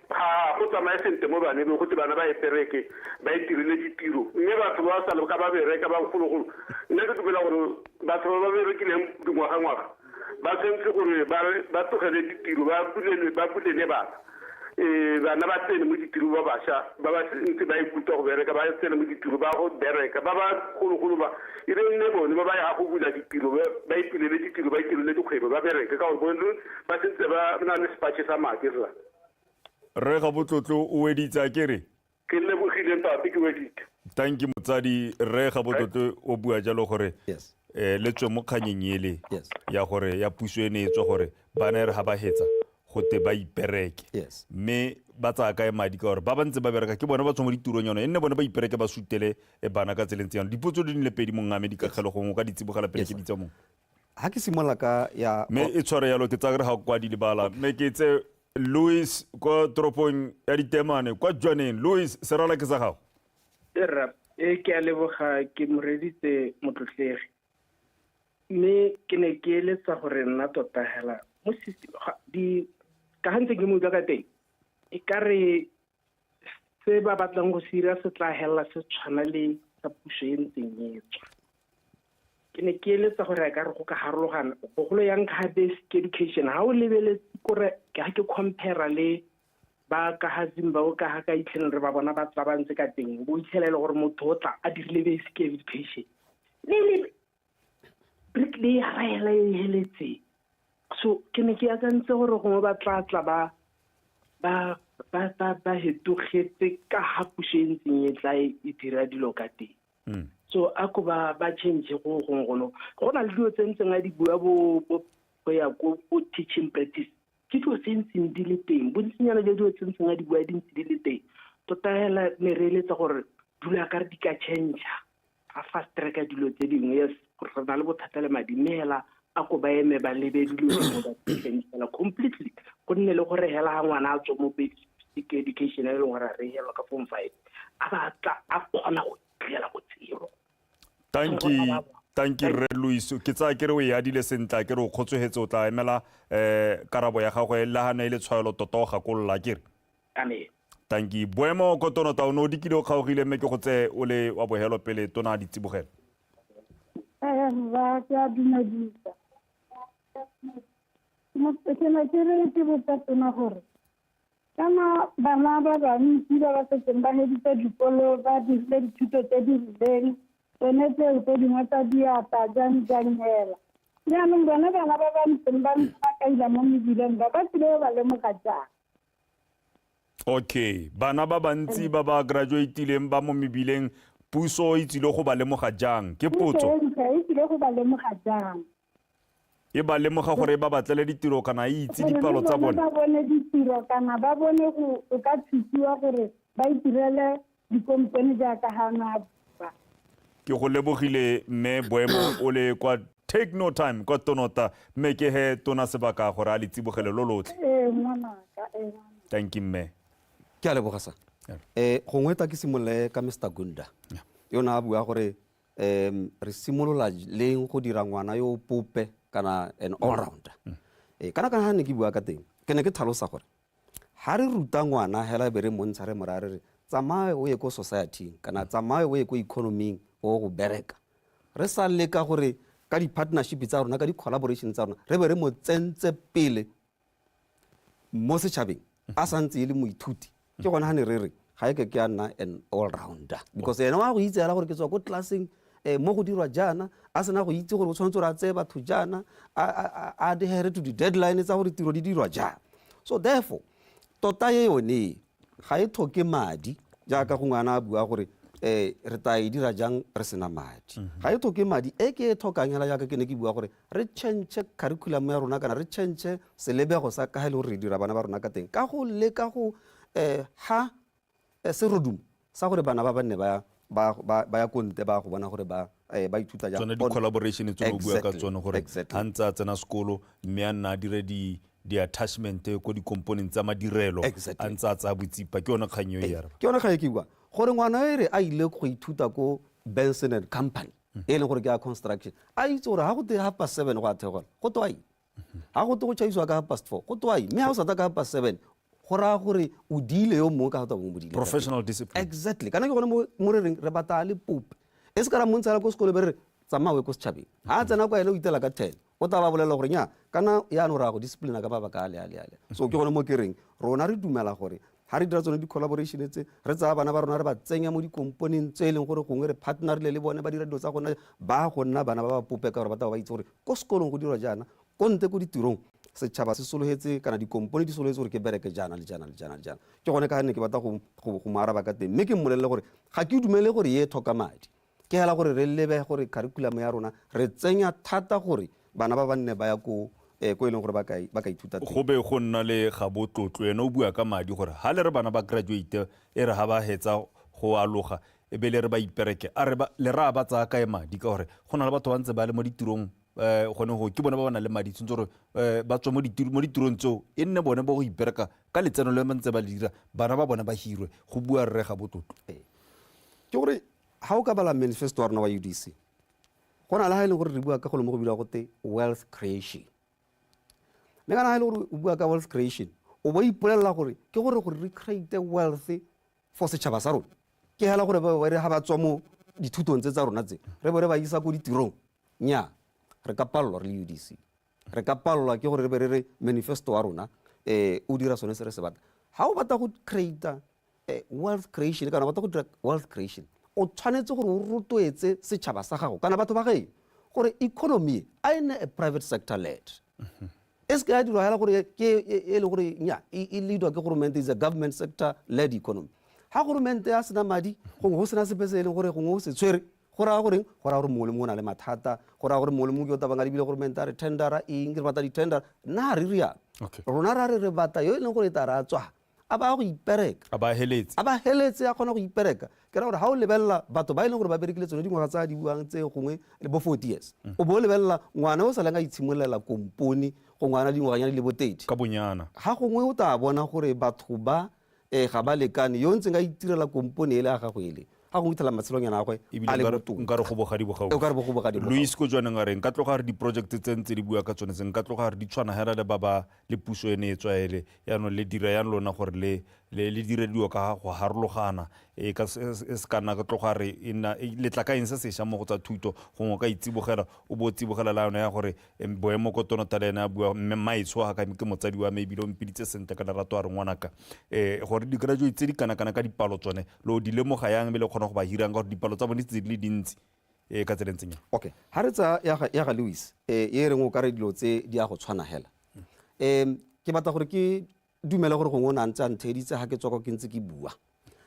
ga go tsamaye sentle mo baneng, go te bana ba e tereke ba e dirile ditiro, mme batho ba sa le ka ba bereka ba gologolo. Nna ke dumela gore batho ba ba berekileng dingwaga-ngwaga ba tshwanetse gore ba tlogele ditiro, ba bulele bana. Bana ba tsene mo ditiro, ba bašwa ba ba ntse ba ikutlwa go bereka ba tsene mo ditiro ba go bereka, ba ba gologolo ba e be nne bone ba ba ya go bula ditiro, ba ipulele ditiro, ba itirele dikgwebo, ba bereke ka gore bone ba sentse ba na le sepatšhe sa madi rra. Rre ga botlotlo o weditse a kere? Ke lebogile ntate, ke weditse. Thank you motsadi. Rre ga botlotlo o bua jalo gore le tswe mo kganyeng ele ya gore ya puso e ne e tswa gore bana e re ga ba hetsa go te ba ipereke. Mme ba tsaya kae madi ka gore ba ba ntse ba bereka ke bone ba tswa mo ditirong yone, e nne bone ba ipereke ba sutele bana ka tseleng tse yana. Dipotso di le pedi mongame dikakgelo gongwe o ka di tsibogela pele ke bitsa mongwe. Ha ke simolola ka ya mme e tshware yalo ke tsaya re ga kwa di lebala. Mme ke tse Louis kwa toropong ya Ditemane kwa Jwaneng. Louis, serala ke sa gago. Rra, e ke a leboga, ke moreditse motlotlegi. Mme ke ne ke eletsa gore nna tota hela mo system di ka ga ntse ke mo utlwa ka teng, e ka re se ba batlang go se dira se tla hela se tshwana le sa puso e ntseng e tswa. Ke ne ke eletsa gore a ka re go ka harologana bogolo yang ka basic education, ha o lebeletse kore ke ha ke compare le ba ka ha Zimbabwe ka ha ka itlheleng re ba bona ba tla ba ntse ka teng, bo itlhela e le gore motho o tla a dirile basic education le le bricklayer ya raela e heletse. So ke ne ke akantse gore gongwe ba tla tla ba Ba ba ba hetogetse ka ha puso e ntseng e tla e dira dilo ka teng. So a ko ba ba change go gongwe gono. Go na le dilo tse ntseng a di bua bo bo go ya ko bo teaching practice. Ke dilo tse ntseng di le teng. Bontsinyana jwa dilo tse ntseng a di bua di ntse di le teng. Tota hela ne re eletsa gore dula ka re di ka change a fast track dilo tse dingwe. Yes, re na le bothata le madi, mme hela a ko ba eme ba lebe dilo dingwe ba change fela completely. Go nne le gore hela ha ngwana a tswa mo basic education e leng gore a re helwa ka form 5, a ba tla a kgona go tlela botshelo. Thank you. Thank you, Rre Louis. Ke tsaya ke re o e adile sentle, ke re o kgotsogetse, o tla emela karabo ya gagwe le ha ne e le tshwaelo tota o gakolola ke re. Amen. Thank you. Boemo ko Tonota o ne o dikile o kgaogile mme ke go tseye o le wa bogelo pele tona a di tsibogela. Ba ke a dumedisa. Ke ne ke re ke botsa tona gore kana bana ba bantsi ba ba setseng ba heditse dikolo ba dirile dithuto tse di rileng, tsone tseo tse dingwe tsa diatla jang jang hela. Jaanong bone bana ba ba ntseng ba ntse ba kaila mo mebileng ba ba tsile ba lemoga jang? Okay, bana ba bantsi ba ba graduatileng ba mo mebileng, puso e tsile go ba lemoga jang? Ke potso. Puso e tsile go ba lemoga jang? E ba lemoga gore ba batlele ditiro kana e itse dipalo tsa bone? Ba bone ditiro kana ba bone go o ka thusiwa gore ba itirele dikompone jaaka ga na bua. Ke go lebogile mme Boemo o le kwa Take No Time kwa Tonota, mme ke he tona sebaka gore a le tsibogele lo lotlhe. Ee ngwanaka, ee ngwanaka. Thank you mme. Ke a leboga sa. Gongwe ta ke simolole ka Mr Gunda. Yo na a bua gore re simolola leng go dira ngwana yo pope kana an all rounder. Kana kana ha ne ke bua ka teng, ke ne ke tlhalosa gore ha re ruta ngwana hela be re montsha re moraya re re tsamaye o ye ko society kana tsamaye o ye ko economy o go bereka. Re sa leka gore ka di-partnership tsa rona, ka di-collaboration tsa rona, re be re mo tsentse pele mo setšhabeng a santse e le moithuti. Ke gone ha ne re re ga e ke ke a nna an all rounder, because ene wa go itse hela gore ke tswa ko classeng mo go dirwa jaana, a sena go itse gore o tshwanetse gore a tseye batho jaana, a adhere to di-deadline tsa gore tiro di dirwa jang. So therefore tota e yone ga e tlhoke madi, jaaka go ngwana a bua gore re tla e dira jang re sena madi. Ga e tlhoke madi, e ke e tlhokang hela jaaka ke ne ke bua gore re change curriculum ya rona kana re change selebego sa ka e le gore re dira bana ba rona ka teng, ka go leka go ha serodumo sa gore bana ba ba nne ba ba ya ko ntle ba go bona gore ba ba ithuta jang. Tsone di-collaboration tse o bua ka tsone gore ha ntse a tsena sekolo mme a nna a dire di-attachment ko di-component tsa madirelo, a ntse a tsaya botsipa, ke yone kgang eo e araba. Ke yone kgang e ke bua gore ngwana e re a ile go ithuta ko Benson and Company e leng gore ke ya construction, a itse gore ha go te 7:30 go a theogela go toa eng, ha go te go tšhaisiwa ka 4:30 go toa eng, mme ha o sa tla ka 7:30 go raya gore o diile yo mongwe ka go tla mo diile. Professional discipline. Exactly. Kana ke gone mo re reng re batla le pope. E se ka ra montshela ko sekolo be re re tsamaya o ye ko setšhabeng. Ha a tsena kwa ene o itela ka 10, o tla ba bolelela gore nya kana yaanong ra go discipline ka mabaka a le a le a le. So ke gone mo ke reng rona re dumela gore ha re dira tsone di-collaboration tse, re tsaya bana ba rona re ba tsenya mo dikomponeng tse e leng gore gongwe re partnerile le bone ba dira dilo tsa gona, ba go nna bana ba ba pope ka gore ba tla ba itse gore ko sekolong go dirwa jaana, ko ntle ko ditirong setšhaba se sologetse kana dikompone di sologetse gore ke bereke jaana le jaana le jaana le jaana. Ke gone ka ne ke batla go mo araba ka teng, mme ke mmolelele gore ga ke dumele gore ye tlhoka madi. Ke hela gore re lebe gore curriculum ya rona re tsenya thata gore bana ba ba nne ba ya ko ko e leng gore ba ka ithuta teng. Go be go nna le ga botlotlo, ene o bua ka madi gore ha le re bana ba graduate e re ha ba hetsa go aloga e be le re ba ipereke, a re le raya ba tsaya kae madi, ka gore go na le batho ba ntse ba le mo ditirong gone go ke bone ba ba nang le madi, tshwanetse gore ba tswe mo ditirong tseo e nne bone ba go ipereka ka letseno le ba ntse ba le dira, bana ba bone ba hirwe. Go bua rre ga botlotlo. Ke gore ha o ka bala manifesto wa rona wa UDC, go na le ha e leng gore re bua ka go le mo go bidiwa gote wealth creation. Mme kana ha e le gore o bua ka wealth creation, o bo ipolelela gore ke gore gore re create wealth for setšhaba sa rona. Ke hela gore ba re ha ba tswa mo dithutong tse tsa rona tse, re bo re ba isa ko ditirong. Nnyaa, re ka palelwa re le UDC. Re ka palelwa ke gore re be re re manifesto wa rona o dira sone se re se batla. Ha o batla go create wealth creation kana o batla go dira wealth creation, o tshwanetse gore o rotloetse setšhaba sa gago kana batho ba gaeno gore economy a e nne a private sector led. E se ka ya dirwa hela gore ke e le gore nya e leadwa ke goromente, is a government sector led economy. Ha goromente a sena madi, gongwe go sena sepe se e leng gore gongwe o se tshwere, go raya goreng? Go raya gore mongwe le mongwe o na le mathata, go raya gore mongwe le mongwe ke o tabang a lebile goromente a re tendera eng, re batla di-tender. Nna ga re rialo. Rona ra re re batla yo e leng gore e tla re a tswa a ba go ipereka, a ba heletse, a ba heletse a kgona go ipereka. Ke ra gore ga o lebelela batho ba e leng gore ba berekile tsone dingwaga tsa di buang tse gongwe le bo 40 years, o bo o lebelela ngwana o sa leng a itshimololela kompone go ngwana dingwaganyana di le bo 30 ka bonyana, ga gongwe o tla bona gore batho ba ga ba lekane. Yo ntseng a itirela kompone e le ya gago ele, ga gongwe ithela matshelonyana a gagwe a le botoka. Nka re go bogadi bogaufi. O ka re bo go bogadi bogaufi. Louis ko jwaneng a re nka tloga re di-project tse ntse di bua ka tsone tse, nka tloga re di tshwana hela le ba ba le puso ene e tswa ele yaanong le dira yang lona gore le le le dire dilo ka go harologana, e ka se se ka nna ka tloga re e nna le tla ka eng se sešwa mo go tsa thuto? Gongwe o ka itsibogela, o bo o tsibogela la yone ya gore boemo ko tonota le ene a bua mme maetsho ga ka ke motsadi wa me ebile o mpiditse sentle ka lerato a re ngwanaka, gore di-graduate tse di kana-kana ka dipalo tsone lo di lemoga yang mme le kgona go ba hirang ka gore dipalo tsa bone tse di le dintsi ka tsela e ntseng yang? Okay, ha re tsaya ya ga Lewis, e reng o ka re dilo tse di a go tshwana hela, ke batla gore ke dumele gore gongwe o ne a ntse a ntheeditse ga ke tswa kwa ke ntse ke bua.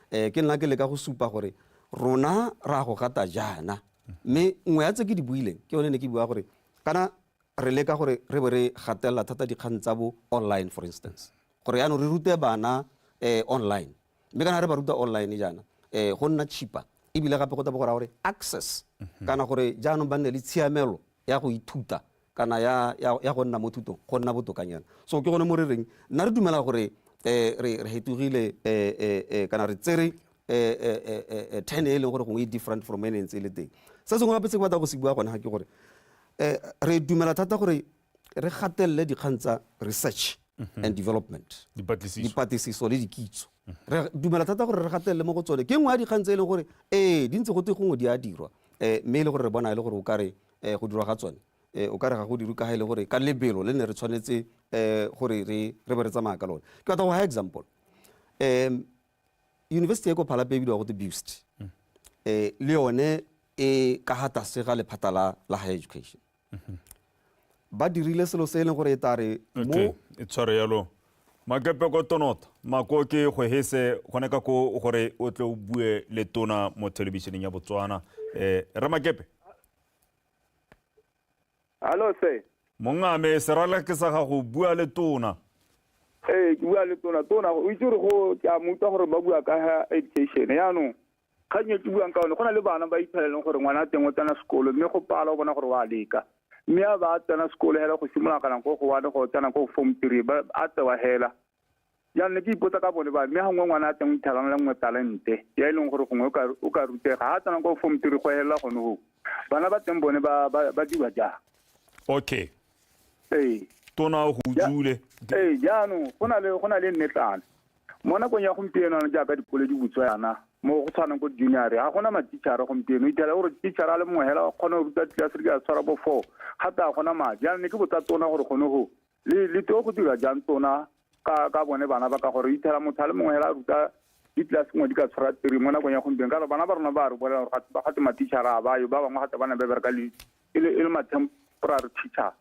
Ke nna ke leka go supa gore rona ra go gata jaana, mme nngwe ya tse ke di buileng ke yone ne ke bua gore kana re leka gore re be re gatelela thata dikgang tsa bo online, for instance, gore yaanong re rute bana online, mme kana re ba ruta online jaana, go nna cheaper, ebile gape go tla bo go raya gore access kana gore jaanong ba nne le tshiamelo ya go ithuta kana ya go nna mo thutong go nna botokanyana. So ke gone mo re reng nna re dumela gore re hetogile, kana re tsere 10 e leng gore gongwe e different from e ne ntse e le teng. Se sengwe gape se ke batla go se bua gone ga ke gore re dumela thata gore re gatelele dikgang tsa research and development, dipatlisiso le dikitso. Re dumela thata gore re gatelele mo go tsone. Ke nngwe ya dikgang tse e leng gore ee di ntse go te gongwe di a dirwa, mme e le gore re bona e le gore o kare go dirwa ga tsone, o kare ga go dirwe ka ga e le gore ka lebelo le ne re tshwanetse gore re be re tsamaya ka lone. Ke batla go ha example, university e ko Phalape e bidiwa go te BIUST, le yone e ka ga tlase ga lephata la higher education. Ba dirile selo se e leng gore e tare mo e tshware yalo Makepe ko tonota mako ke go hese gone ka ko gore o tle o bue le tona mo thelebišeneng ya Botswana. Re Makepe. Hallo sir. Mongame serala ke sa gago, bua le tona. Ee, ke bua le tona. Tona o itse gore go ke a mo utlwa gore ba bua ka education. Yaanong kgang e ke buang ka yone, go na le bana ba ipheleleng gore ngwana teng o tsena sekolo mme go pala o bona gore wa leka, mme a ba tsena sekolo hela go simolola kana go go one go tsena ko form 3 ba a tsewa hela. Jaanong ne ke ipotsa ka bone ba, mme ga nngwe ngwana a teng o ithalana le nngwe talente ya e leng gore gongwe o ka rutega, ga a tsena ko form 3 go helela gone go bana ba teng bone ba dirwa jang? Okay. Ee. Tona o go utsule. Ee, jaanong go na le nnetlana mo nakong ya gompieno jaaka dikolo di butswa yana mo go tshwanang ko junior, ga gona matitšhara gompieno. Ithela gore titšhara a le mongwe hela o kgona go ruta tlelase di ka tshwara bo 4, gape ga gona madi. Jaanong ne ke botsa tona gore gone go le teo go dira jang tona ka bone bana ba, ka gore ithela motho a le mongwe hela a ruta ditlelase nngwe di ka tshwara 3 mo nakong ya gompieno, ka gore bana ba rona ba re bolela gore ba gate matitšhara a bayo, ba bangwe gate ba ne ba bereka le e le ma-temporary teacher.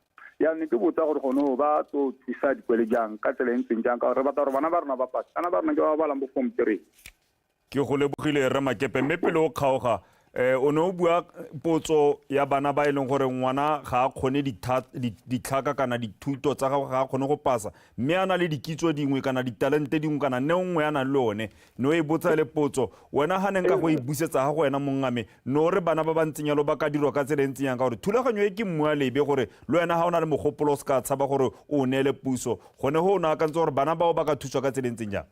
Jaanong ke botsa gore gone go ba tlo thusa dikwele jang ka tsela e ntseng jang, ka gore re batla gore bana ba rona ba pase, bana ba rona ke ba ba balang bo form 3. Ke go lebogile Rre Makepe, mme pele o kgaoga, o ne o bua potso ya bana ba e leng gore ngwana ga a kgone ditlhaka kana dithuto tsa gagwe, ga a kgone go pasa, mme a na le dikitso dingwe kana ditalente dingwe kana neo nngwe a nang le one. Ne o e botsa le potso wena ga neng ka go e busetsa ga go wena mongame, ne o re bana ba ba ntseng yalo ba ka dirwa ka tsela e ntseng yang, ka gore thulaganyo e ke mmua lebe gore le wena ga o na le mogopolo o se ka tshaba gore o neele puso, gone go o ne akantse gore bana bao ba ka thuswa ka tsela e ntseng jang?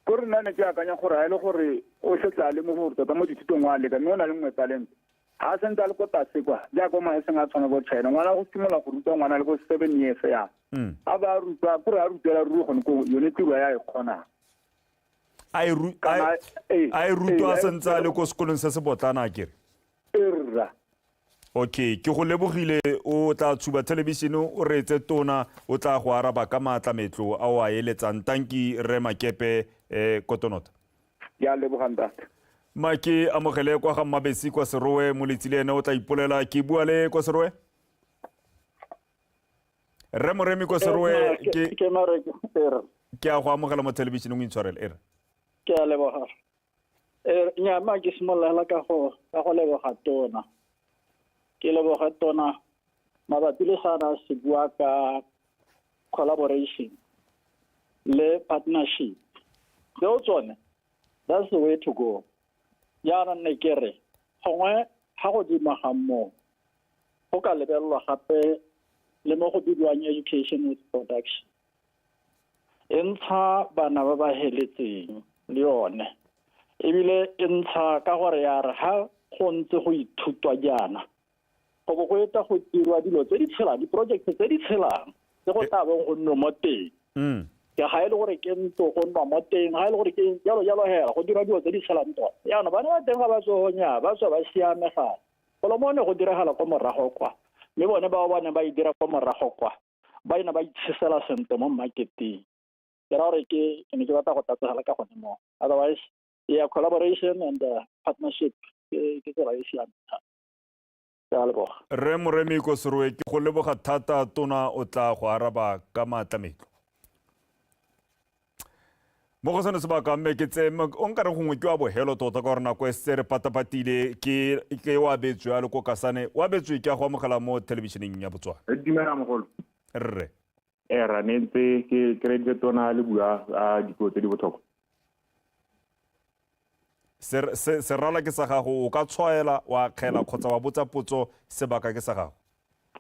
Ko re nna ne ke akanya gore ha e le gore o setse a le mo gore tota mo dithutong wa leka, mme o na le nngwe talente, ha a sentse a le ko tlase kwa jaaka maheseng a tshwana bo China, ngwana go simolola go rutwa ngwana le ko 7 years ya a ba rutwa kore a rutela ruri gone ko yone tiro ya e kgonang. A e rutwa a sentse a le ko sekolong se se botlana akere? Erra. Okay, ke go lebogile. O tla tshuba thelebišene o reetse tona, o tla go araba ka maatlametlo a o a eletsang. Tanki Rre Makepe, Kotonota. Ke a leboga ntate. Ma ke amogele kwa ga Mmabesi kwa Serowe, moletsi le ene o tla ipolela. Ke bua le kwa Serowe? Rre Moremi ko Serowe ke ke mare ke ke a go amogela mo thelebišeneng o intshwarele e re. Ke a leboga. Nya ma ke simolola ka go ka go leboga tona. Ke leboga tona mabapi le sana se bua ka collaboration le partnership. Tseo tsone that's the way to go. Jaanong ne ke re gongwe ga godimo ga moo go ka lebelelwa gape le mo go bidiwang education with production. E ntsha bana ba ba heletseng le yone ebile e ntsha ka gore ya re ha go ntse go ithutwa jaana go bo go eta go dirwa dilo tse di tshelang, di-project tse di tshelang tse go tla bong go nne mo teng. Ke ga e le gore ke ntlo go nnwa mo teng, ga e le gore ke jalo jalo hela go dirwa dilo tse di tshelang tota. Jaanong bana ba teng ga ba tswe nya ba tswa ba siame gale. Golo mo ne go diragala ko morago kwa, mme bone bao ba neng ba e dira ko morago kwa ba ene ba itshesela sentle mo marketing. Ke ra gore ke ne ke batla go tlatsegela ka gone mo. Otherwise, yeah, collaboration and partnership ke tsela e siameng thata. Ke a leboga. Rre Moremi Kosoroe, ke go leboga thata tona o tla go araba ka maatlametlo. Mo go sone sebaka mme ke tse o nkare gongwe ke wa bohelo tota ka gore nako e setse re patapatile ke ke wa betswe a le ko Kasane wa betswe ke a go amogela mo thelebišeneng ya Botswana. Dumela mogolo. Rre. Ra ne ntse ke kreditse tona le bua a dipuo tse di botlhokwa. Serala ke sa gago, o ka tshwaela wa akgela kgotsa wa botsa potso, sebaka ke sa gago.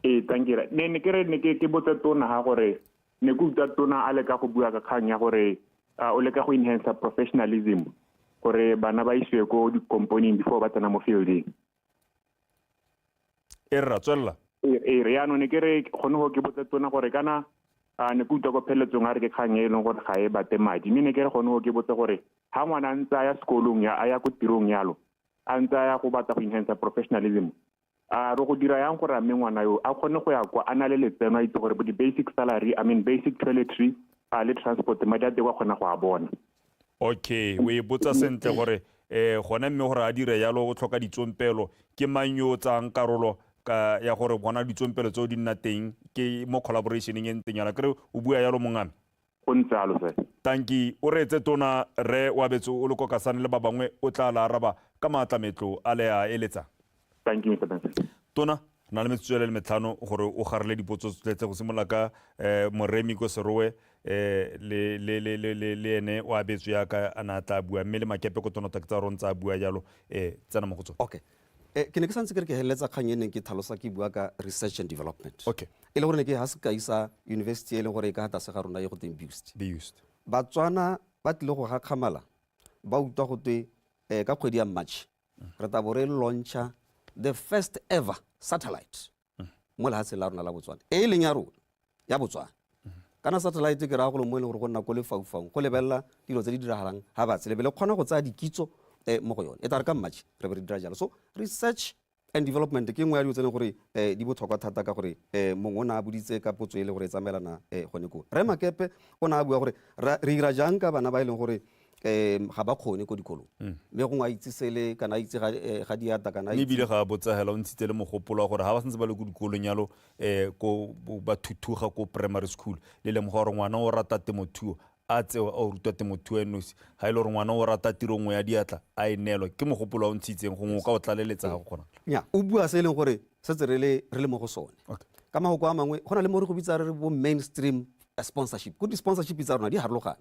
Ee, thank you. Ne ke re ne ke botsa tona ga gore ne ke utlwa tona a leka go bua ka kgang ya gore o leka go enhance professionalism gore bana ba isiwe ko di-companeng before ba tsena mo fielding. E rra, tswelela. E re yaanong ne ke re gone go ke botsa tona gore kana ne ke utlwa ko pheletsong a re ke kgang e leng gore ga e bate madi, mme ne ke re gone go ke botse gore ha ngwana a ntse a ya sekolong ya a ya ko tirong yalo a ntse a ya go batla go enhance professionalism, a re go dira yang gore a mme ngwana yo a kgone go ya kwa a na le letseno, a itse gore bo di-basic salary, I mean basic toiletry a le transport madi a teng wa kgona go a bona. Okay, o e botsa sentle gore gone mme gore a dire yalo o tlhoka ditsompelo, ke mang yo o tsayang karolo ka ya gore bona ditsompelo tseo di nna teng ke mo collaborationeng e ntseng yana, kere o bua yalo mongame? Go ntse jalo sir. Tanki, o reetse tona Rre Wabetso o le ko Kasane le ba bangwe o tla la araba ka maatlametlo a le a eletsang. Thank you, Mr. Benson. Tona, na le metsotso e le metlhano gore o garele dipotso tsotlhe tse go simolola ka Moremi ko Serowe le le le le le le ene o abetswe yaka a na tla bua, mme le Makepe ko Tonota ke tsa rona tsa bua jalo, tsena mo go tsone. Okay. Ke ne ke santse ke re ke heleletsa kgang e neng ke tlhalosa ke bua ka research and development. Okay. E le gore ne ke ha sekai sa university e leng gore e ka tlase ga rona e go teng BIUST. BIUST. Batswana ba tlile go gakgamala ba utlwa go twe ka kgwedi ya March re tla bo re launcha the first ever satellite mo lefatsheng la rona la Botswana, e leng ya rona ya Botswana. Kana satellite ke raya golo mo e leng gore go nna ko lefaufaung go lebelela dilo tse di diragalang ga batse lebe le kgona go tsaya dikitso mo go yone. E tla re ka March re be re dira jalo. So research and development ke nngwe ya dilo tse e leng gore di botlhokwa thata ka gore mongwe o ne a boditse ka potso e le gore e tsamaelana gone koo. Rre Makepe o ne a bua gore re dira jang ka bana ba e leng gore ga ba kgone ko dikolong, mme gongwe a itse sele kana a itse ga diata kana a Mme ebile ga a botsa hela o ntshitse le mogopolo wa gore ga ba santse ba le ko dikolong yalo ko ba thuthuga ko primary school, le lemoga gore ngwana o rata temothuo a tsewe a o rutwa temothuo e nosi, ga e le gore ngwana o rata tiro nngwe ya diatla a e neelwa. Ke mogopolo wa o ntshitseng, gongwe o ka o tlaleletsa ga go kgonagala. Nya, o bua se e leng gore setse re le mo go sone. Ka mahoko a mangwe go na le mo re go bitsa re re bo mainstream sponsorship. Ko di-sponsorship tsa rona di harologane.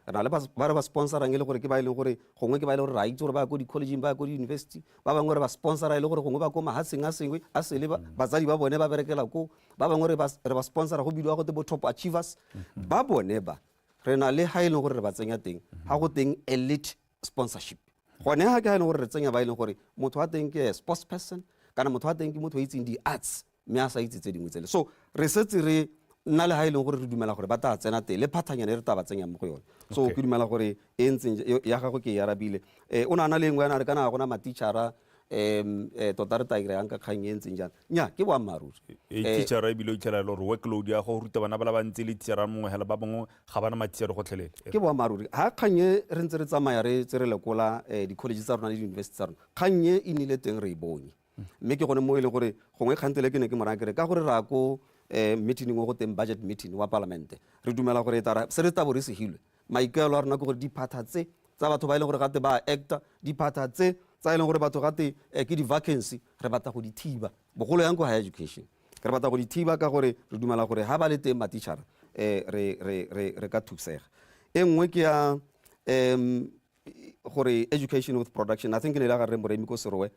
Re na le ba re ba sponsorang e le gore ke ba e leng gore gongwe ke ba e leng gore re a itse gore ba ya ko di-collegeng, ba ya ko di-university. Ba bangwe re ba sponsora e le gore gongwe ba ko mahatsheng a sengwe a sele, batsadi ba bone ba berekela ko. Ba bangwe re ba sponsora go bidiwa gote bo top achievers. Ba bone ba re na le ha e leng gore re ba tsenya teng ha go teng elite sponsorship. Gone ha ke ha e leng gore re tsenya ba e leng gore motho wa teng ke sports person kana motho wa teng ke motho o itseng di-arts mme a sa itse tse dingwe tsele. So re setse re nna le ha e leng gore re dumela gore ba tla tsena teng le phathanyana e re tla ba tsenyang mo go yone. So ke dumela gore e ntseng ya gagwe ke e arabile. O ne a na le engwe ya na re kana ga gona matitšhara tota re tla ira yang ka kgang e ntseng jang. Nya ke boammaaruri. Teacher ebile o itlhela e le gore workload ya go ruta bana ba le bantsi le teacher mongwe hela ba bangwe ga bana matitšhere gotlhelele. Ke boammaaruri. Ha kgang e re ntse re tsamaya re tse re lekola di-college tsa rona le di-university tsa rona, kgang e e nnile teng re e bone. Mme ke gone mo e leng gore gongwe kgantele ke ne ke mo raya ke re ka gore re ya ko Meeting o go teng budget meeting wa palamente, re dumela gore tara se re tabo re segilwe. Maikaelo a rona ke gore diphatha tse tsa batho ba e leng gore gate ba acta, diphatha tse tsa e leng gore batho gate ke di-vacancy, re batla go di thiba, bogolo yang ko higher education. Re batla go di thiba ka gore re dumela gore ha ba le teng matichara, re ka thusega. E nngwe ke ya gore education with production. I think ne le ga re Moremi ko Serowe,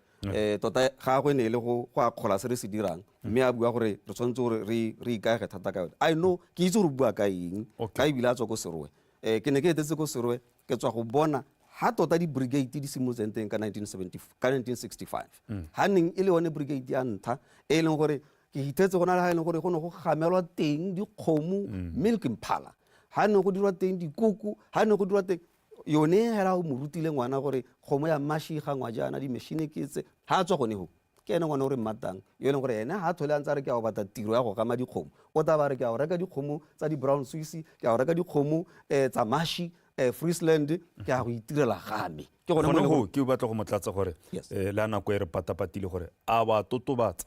tota gagwe ne e le go akgola se re se dirang, mme a bua gore re tshwanetse gore re ikaege thata ka yone. I know, ke itse gore bua ka eng, ka ebile a tswa ko Serowe. Ke ne ke etetse ko Serowe, ke tswa go bona ha tota di-brigade di simolotseng teng ka 1970, ka 1965, ha neng e le yone brigade ya ntlha e leng gore ke ithetse go na le ha e leng gore go ne go gamelwa teng dikgomo, milk impala, ha ne go dirwa teng dikoko, ha ne go dirwa teng yone hela. O mo rutile ngwana gore kgomo ya mashi gangwa jaana, di-machine ke tse. Ha a tswa gone ho, ke ene ngwana o re mmatang yo e leng gore ene ha tlhole a ntse a re ke a go batla tiro ya go gama dikgomo, o tla ba re ke a go reka dikgomo tsa di-Brown Swiss, ke a go reka dikgomo tsa mashi, Friesland, ke a go itirela game. Ke gone go ke batla go mo tlatsa gore le a nako e re patapatile gore a wa totobatsa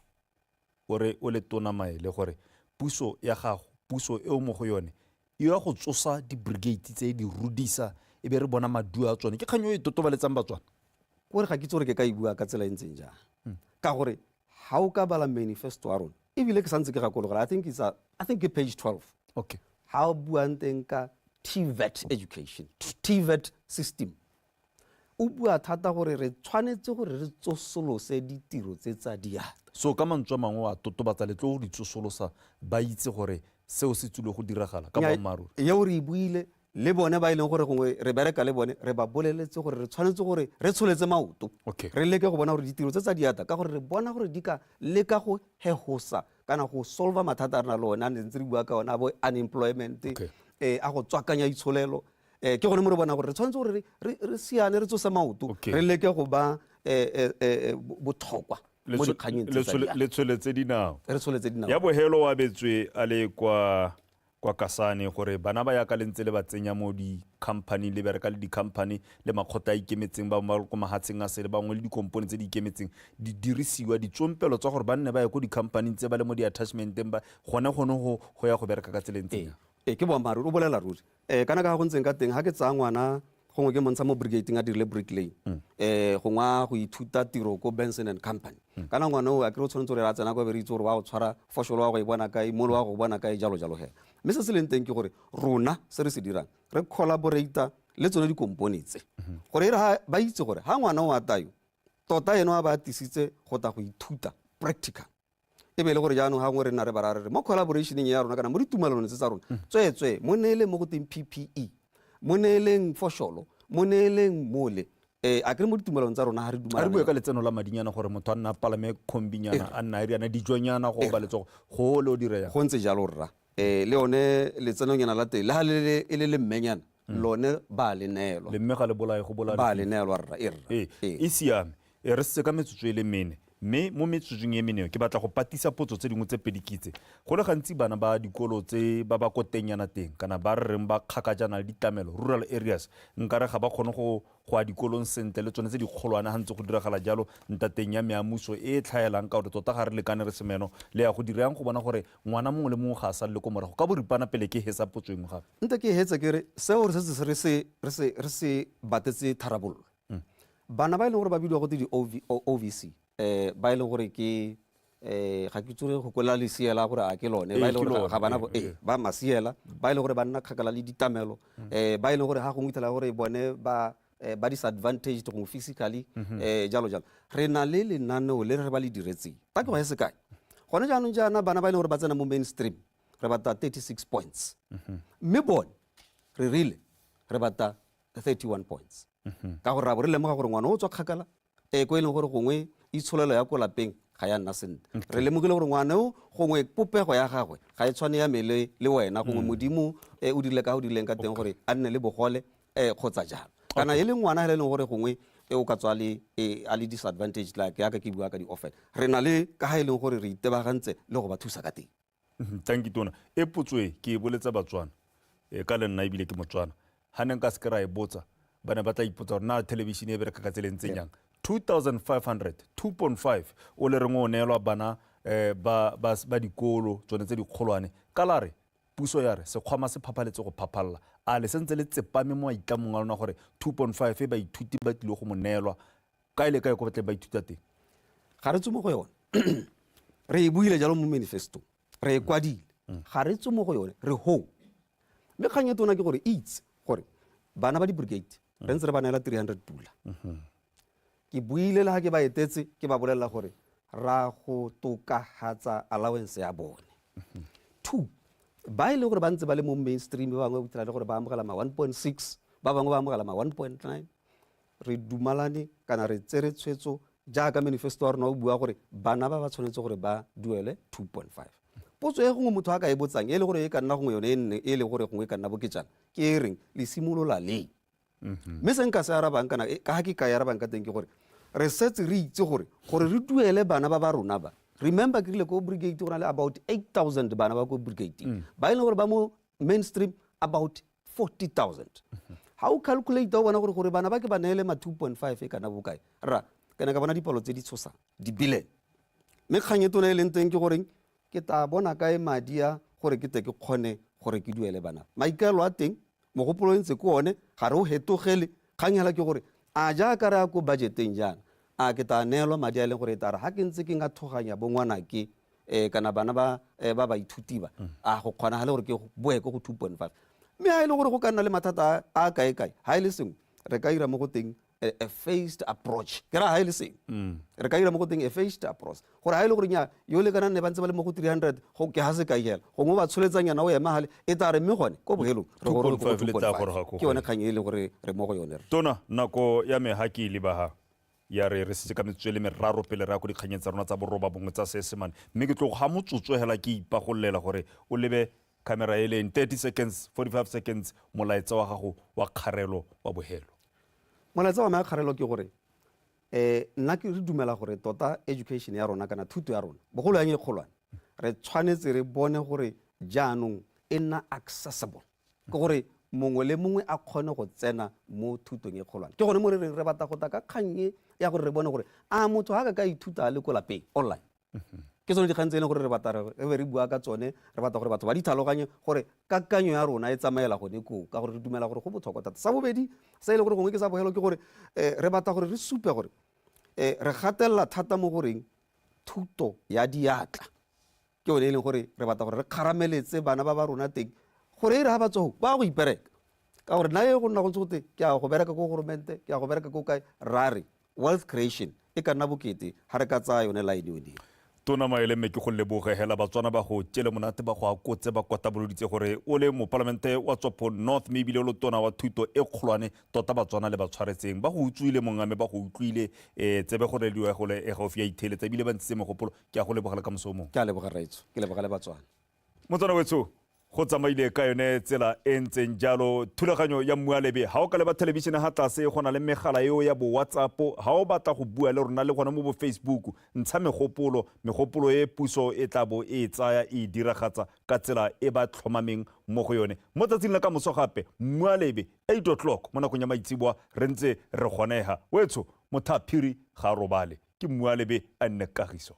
o re o le Tona Maele gore puso ya gago, puso e o mo go yone, e ya go tsosa di-brigade tse di rudisa, e be re bona maduo a tsone. Ke kgang e e totobaletsang Batswana. Kore ga ke itse gore ke ka e bua ka tsela e ntseng jang, ka gore ga o ka bala manifesto wa rona, ebile ke santse ke gakologela, I think ke page 12, ga o buang teng ka TVET education, TVET system, o bua thata gore re tshwanetse gore re tsosolose ditiro tse tsa diatla. So ka mantswe a mangwe, wa totobatsa le tlo go di tsosolosa, ba itse gore seo se tsile go diragala ka boammaaruri. Eo re e buile le bone ba e leng gore gongwe re bereka le bone, re ba boleletse gore re tshwanetse gore re tsholetse maoto, re leke go bona gore ditiro tse tsa diatla, ka gore re bona gore di ka leka go hegosa kana go solva mathata a re na le one a ne ntse re bua ka one a bo unemployment, a go tswakanya itsholelo. Ke gone mo re bona gore re tshwanetse gore re siane, re tsose maoto, re leke go ba botlhokwa mo dikganyeng tse tsa diatla. Le tsholetse dinao. Re tsholetse dinao. Ya bohelo, wa betswe a le kwa Kasane gore bana ba yaka le ntse le ba tsenya mo di-company, le bereka le di-company le makgotla a ikemetseng, ba bangwe ba ko mahatsheng a sele, bangwe le dikompone tse di ikemetseng, di dirisiwa ditsompelo tsa gore ba nne ba ye ko di-companyng tse ba le mo di-attachmenteng, ba gone go ya go bereka ka tsela e ntseng jang? Ee, ke boammaaruri, o bolela ruri. Kana ka ga go ntseng ka teng, ga ke tsaya ngwana gongwe ke montsha mo brigadeng a dirile bricklaying, gongwe a go ithuta tiro ko Benson and Company, kana ngwana o a kere o tshwanetse gore a tsena kwa, be re itse gore wa go tshwara fosholo, wa go e bona kae, molo wa go bona kae, jalo jalo hela. Mme se se leng teng ke gore rona se re se dirang, re collaborata le tsone dikompone tse, gore e re ha ba itse gore ha ngwana o atayo tota ene wa ba atisitse go tla go ithuta practical, e be e le gore jaanong ga gongwe re nna re bara re re mo collaborationeng ya rona kana mo ditumelelong tse tsa rona, tsweetswee mo neeleng mo go teng PPE, mo neeleng fosholo, mo neeleng mole. A kere mo ditumelong tsa rona ga re A re bue ka letseno la madinyana, gore motho a nna a palame khombinyana, a nna a riana dijonyana go oba letsogo go le o dira yang. Go ntse jalo rra. Le yone letsenonyana la teng le ga e le le mmenyana, lone ba le neelwa. Le mme ga le bolae go bolaya. Ba le neelwa rra, e rra. Ee, e siame. E re setse ka metsotso e le mene, mme mo metsotsong e mene ke batla go patisa potso tse dingwe tse pedi kitse. Go le gantsi bana ba dikolo tse ba ba ko tengnyana teng, kana ba re reng ba kgakajana le ditlamelo, rural areas, nkare ga ba kgone go ya dikolong sentle le tsone tse dikgolwane. Ga ntse go diragala jalo ntateng ya meamuso e e tlhaelang, ka gore tota ga re lekane re semeno, le ya go dirang go bona gore ngwana mongwe le mongwe ga a salele ko morago? Ka boripana pele ke hesa potso engwe gape. Nte ke hetse ke re seo re setse re se batetse tharabololo. Bana ba e leng gore ba bidiwa gote di-OVC, ba e leng gore ke ga ke tsore go kolela lesiela gore a ke lone, ba e leng gore ga bana ba masiela, ba e leng gore ba nna kgakala le ditamelo, ba e leng gore ga gongwe itlhela gore bone ba disadvantaged gongwe physically, jalo jalo, re na le lenaneo le re ba le diretseng. Ta ke go ye sekai, gone jaanong jaana bana ba e leng gore ba tsena mo mainstream re batla 36 points, mme bone re rile re batla 31 points, ka gore ra bo re lemoga gore ngwana o tswa kgakala, ko e leng gore gongwe itsholelo ya ko lapeng ga ya nna sentle. Re lemogile gore ngwana o gongwe popego ya gagwe ga e tshwane ya mele le wena, gongwe Modimo o dirile ka o dirileng ka teng gore a nne le bogole, kgotsa jalo, kana e le ngwana e leng gore gongwe o ka tswa a le disadvantage, like yaka ke bua ka di-orphan. Re na le ka ga e leng gore re itebagantse le go ba thusa ka teng. Thank you, Tona. E potso e ke e boletsa Batswana, ka le nna ebile ke Motswana. Ga ne nka se ke ra e botsa, ba ne ba tla ipotsa gore na thelebišene e bereka ka tsela e ntseng jang. 2500, 2.5 o le reng o neelwa bana. um ba, ba, ba dikolo tsone tse dikgolwane ka la re puso ya re sekgwama se phaphaletse go phaphalela a le sentse le tsepame mo maitlamong a lona gore 2.5 e baithuti ba tlile go mo neelwa kae le kae ko batleng ba ithuta teng? Ga re tswe mo go yone. Re e buile jalo mo manifesto, re e kwadile, ga re tswe mo go yone, re ho. Mme kgang e tona ke gore itse gore bana ba di-brigade re ntse re ba neela 300 pula. Ke buile le ga ke ba etetse, ke ba bolelela gore ra go tokafatsa allowance ya bone. 2, ba e leng gore ba ntse ba le mo mainstream, ba bangwe ba le gore ba amogela ma 1.6, ba bangwe ba amogela ma 1.9. Re dumalane kana re tsere tshwetso jaaka manifesto wa rona o bua gore bana ba ba tshwanetse gore ba duele 2.5. Potso e gongwe motho a ka e botsang, e le gore e ka nna gongwe yone e nne e le gore gongwe e ka nna boketjana, ke e reng le simolola leng? Mme se nka se arabang kana ka ga ke ka e arabang ka teng ke gore re setse re itse gore gore re duele bana ba ba rona ba. Remember ke rile ko brigade go na le about 8,000 bana ba ko brigade, ba e leng gore ba mo mainstream about 40,000. Ha o calculate o bona gore gore bana ba ke ba neele ma 2.5 e kana bokae, ra ke ne ka bona dipalo tse di tshosang di-billion. Mme kgang e tona e leng teng ke goreng ke tla bona kae madi a gore ke tle ke kgone gore ke duele bana. Maikaelo a teng, mogopolo e ntse ke one, ga re o hetogele. Kgang hela ke gore a jaaka re ya ko budgeteng jaana, a ke tla neelwa madi a e leng gore e tla re ga ke ntse ke ngathoganya bo ngwanake kana bana ba ba baithuti ba, a go kgonagale gore ke boe ko go 2.5. Mme ha e le gore go ka nna le mathata a kae kae, ha e le sengwe re ka ira mo go teng a phased approach. Ke ra ha e le sengwe re ka ira mo go teng a phased approach, gore ha e le gore nya yo le kana nne ba ntse ba le mo go 300, go ke ha se kae hela gongwe ba tsholetsanyana o ema hale e tla re mme gone ko bohelong re gore ko 2.5 le tla goroga ko 2.5. Ke yone kgang e leng gore re mo go yone re. Tona, nako ya me ha ke e leba ha ya re re setse ka metsotso e le meraro pele re ya ko dikganyeng tsa rona tsa boroba bongwe tsa Seesemane, mme ke tlo go ga motsotso hela ke ipagololela gore o lebe camera e leng 30 seconds, 45 seconds, molaetsa wa gago wa kgarelo wa bohelo. Molaetsa wa me wa kgarelo ke gore nna ke re dumela gore tota education ya rona kana thuto ya rona bogolo yang e kgolwane, re tshwanetse re bone gore jaanong e nna accessible, ke gore mongwe le mongwe a kgone go tsena mo thutong e kgolwane. Ke gone mo re reng re batla go tla ka kgang e ya gore re bone gore a motho ga ka ithuta a le ko lapeng online. Ke tsone dikgang tse e leng gore re batla re be re bua ka tsone, re batla gore batho ba di tlhaloganye gore kakanyo ya rona e tsamaela gone koo, ka gore re dumela gore go botlhokwa thata. Sa bobedi se e leng gore gongwe ke sa bogelo ke gore re batla gore re supe gore re gatelela thata mo goreng thuto ya diatla ke yone e leng gore re batla gore re kgarameletse bana ba ba rona teng, gore e re ga ba tswa ba go ipereka. Ka gore nna e go nna go ntse gote ke a go bereka ko goromente, ke a go bereka ko kae, ra re wealth creation e ka nna bokete ga re ka tsaya yone line yone. Tona Maele, mme ke go leboge hela Batswana ba go tšele monate, ba go akotse, ba kwataboloditse gore o le mopalamente wa Tswapong North mme ebile o le tona wa thuto e kgolwane, tota Batswana le ba tshwaretseng ba go utswile mongame, ba go utlwile tsebe gore le gole e gaufi ya itheeletsa ebile ba ntshitse megopolo. Ke a go lebogela ka moso o mongwe. Ke a leboga rraetsho, ke leboga le Batswana. Motswana wetsho, go tsamaile ka yone tsela e ntseng jalo thulaganyo ya Mmualebe. Ha o ka leba thelebišene ha tlase go na le megala eo ya bo WhatsApp, ha o batla go bua le rona le gona mo bo Facebook, ntsha megopolo, megopolo e puso e tla bo e tsaya e diragatsa ka tsela e ba tlhomameng mo go yone. Mo tsatsing la kamoso gape Mmualebe 8 o'clock mo nakong ya maitseboa re ntse re gonega. Wetsho, mothaphiri ga a robale, ke Mmualebe a nne kagiso.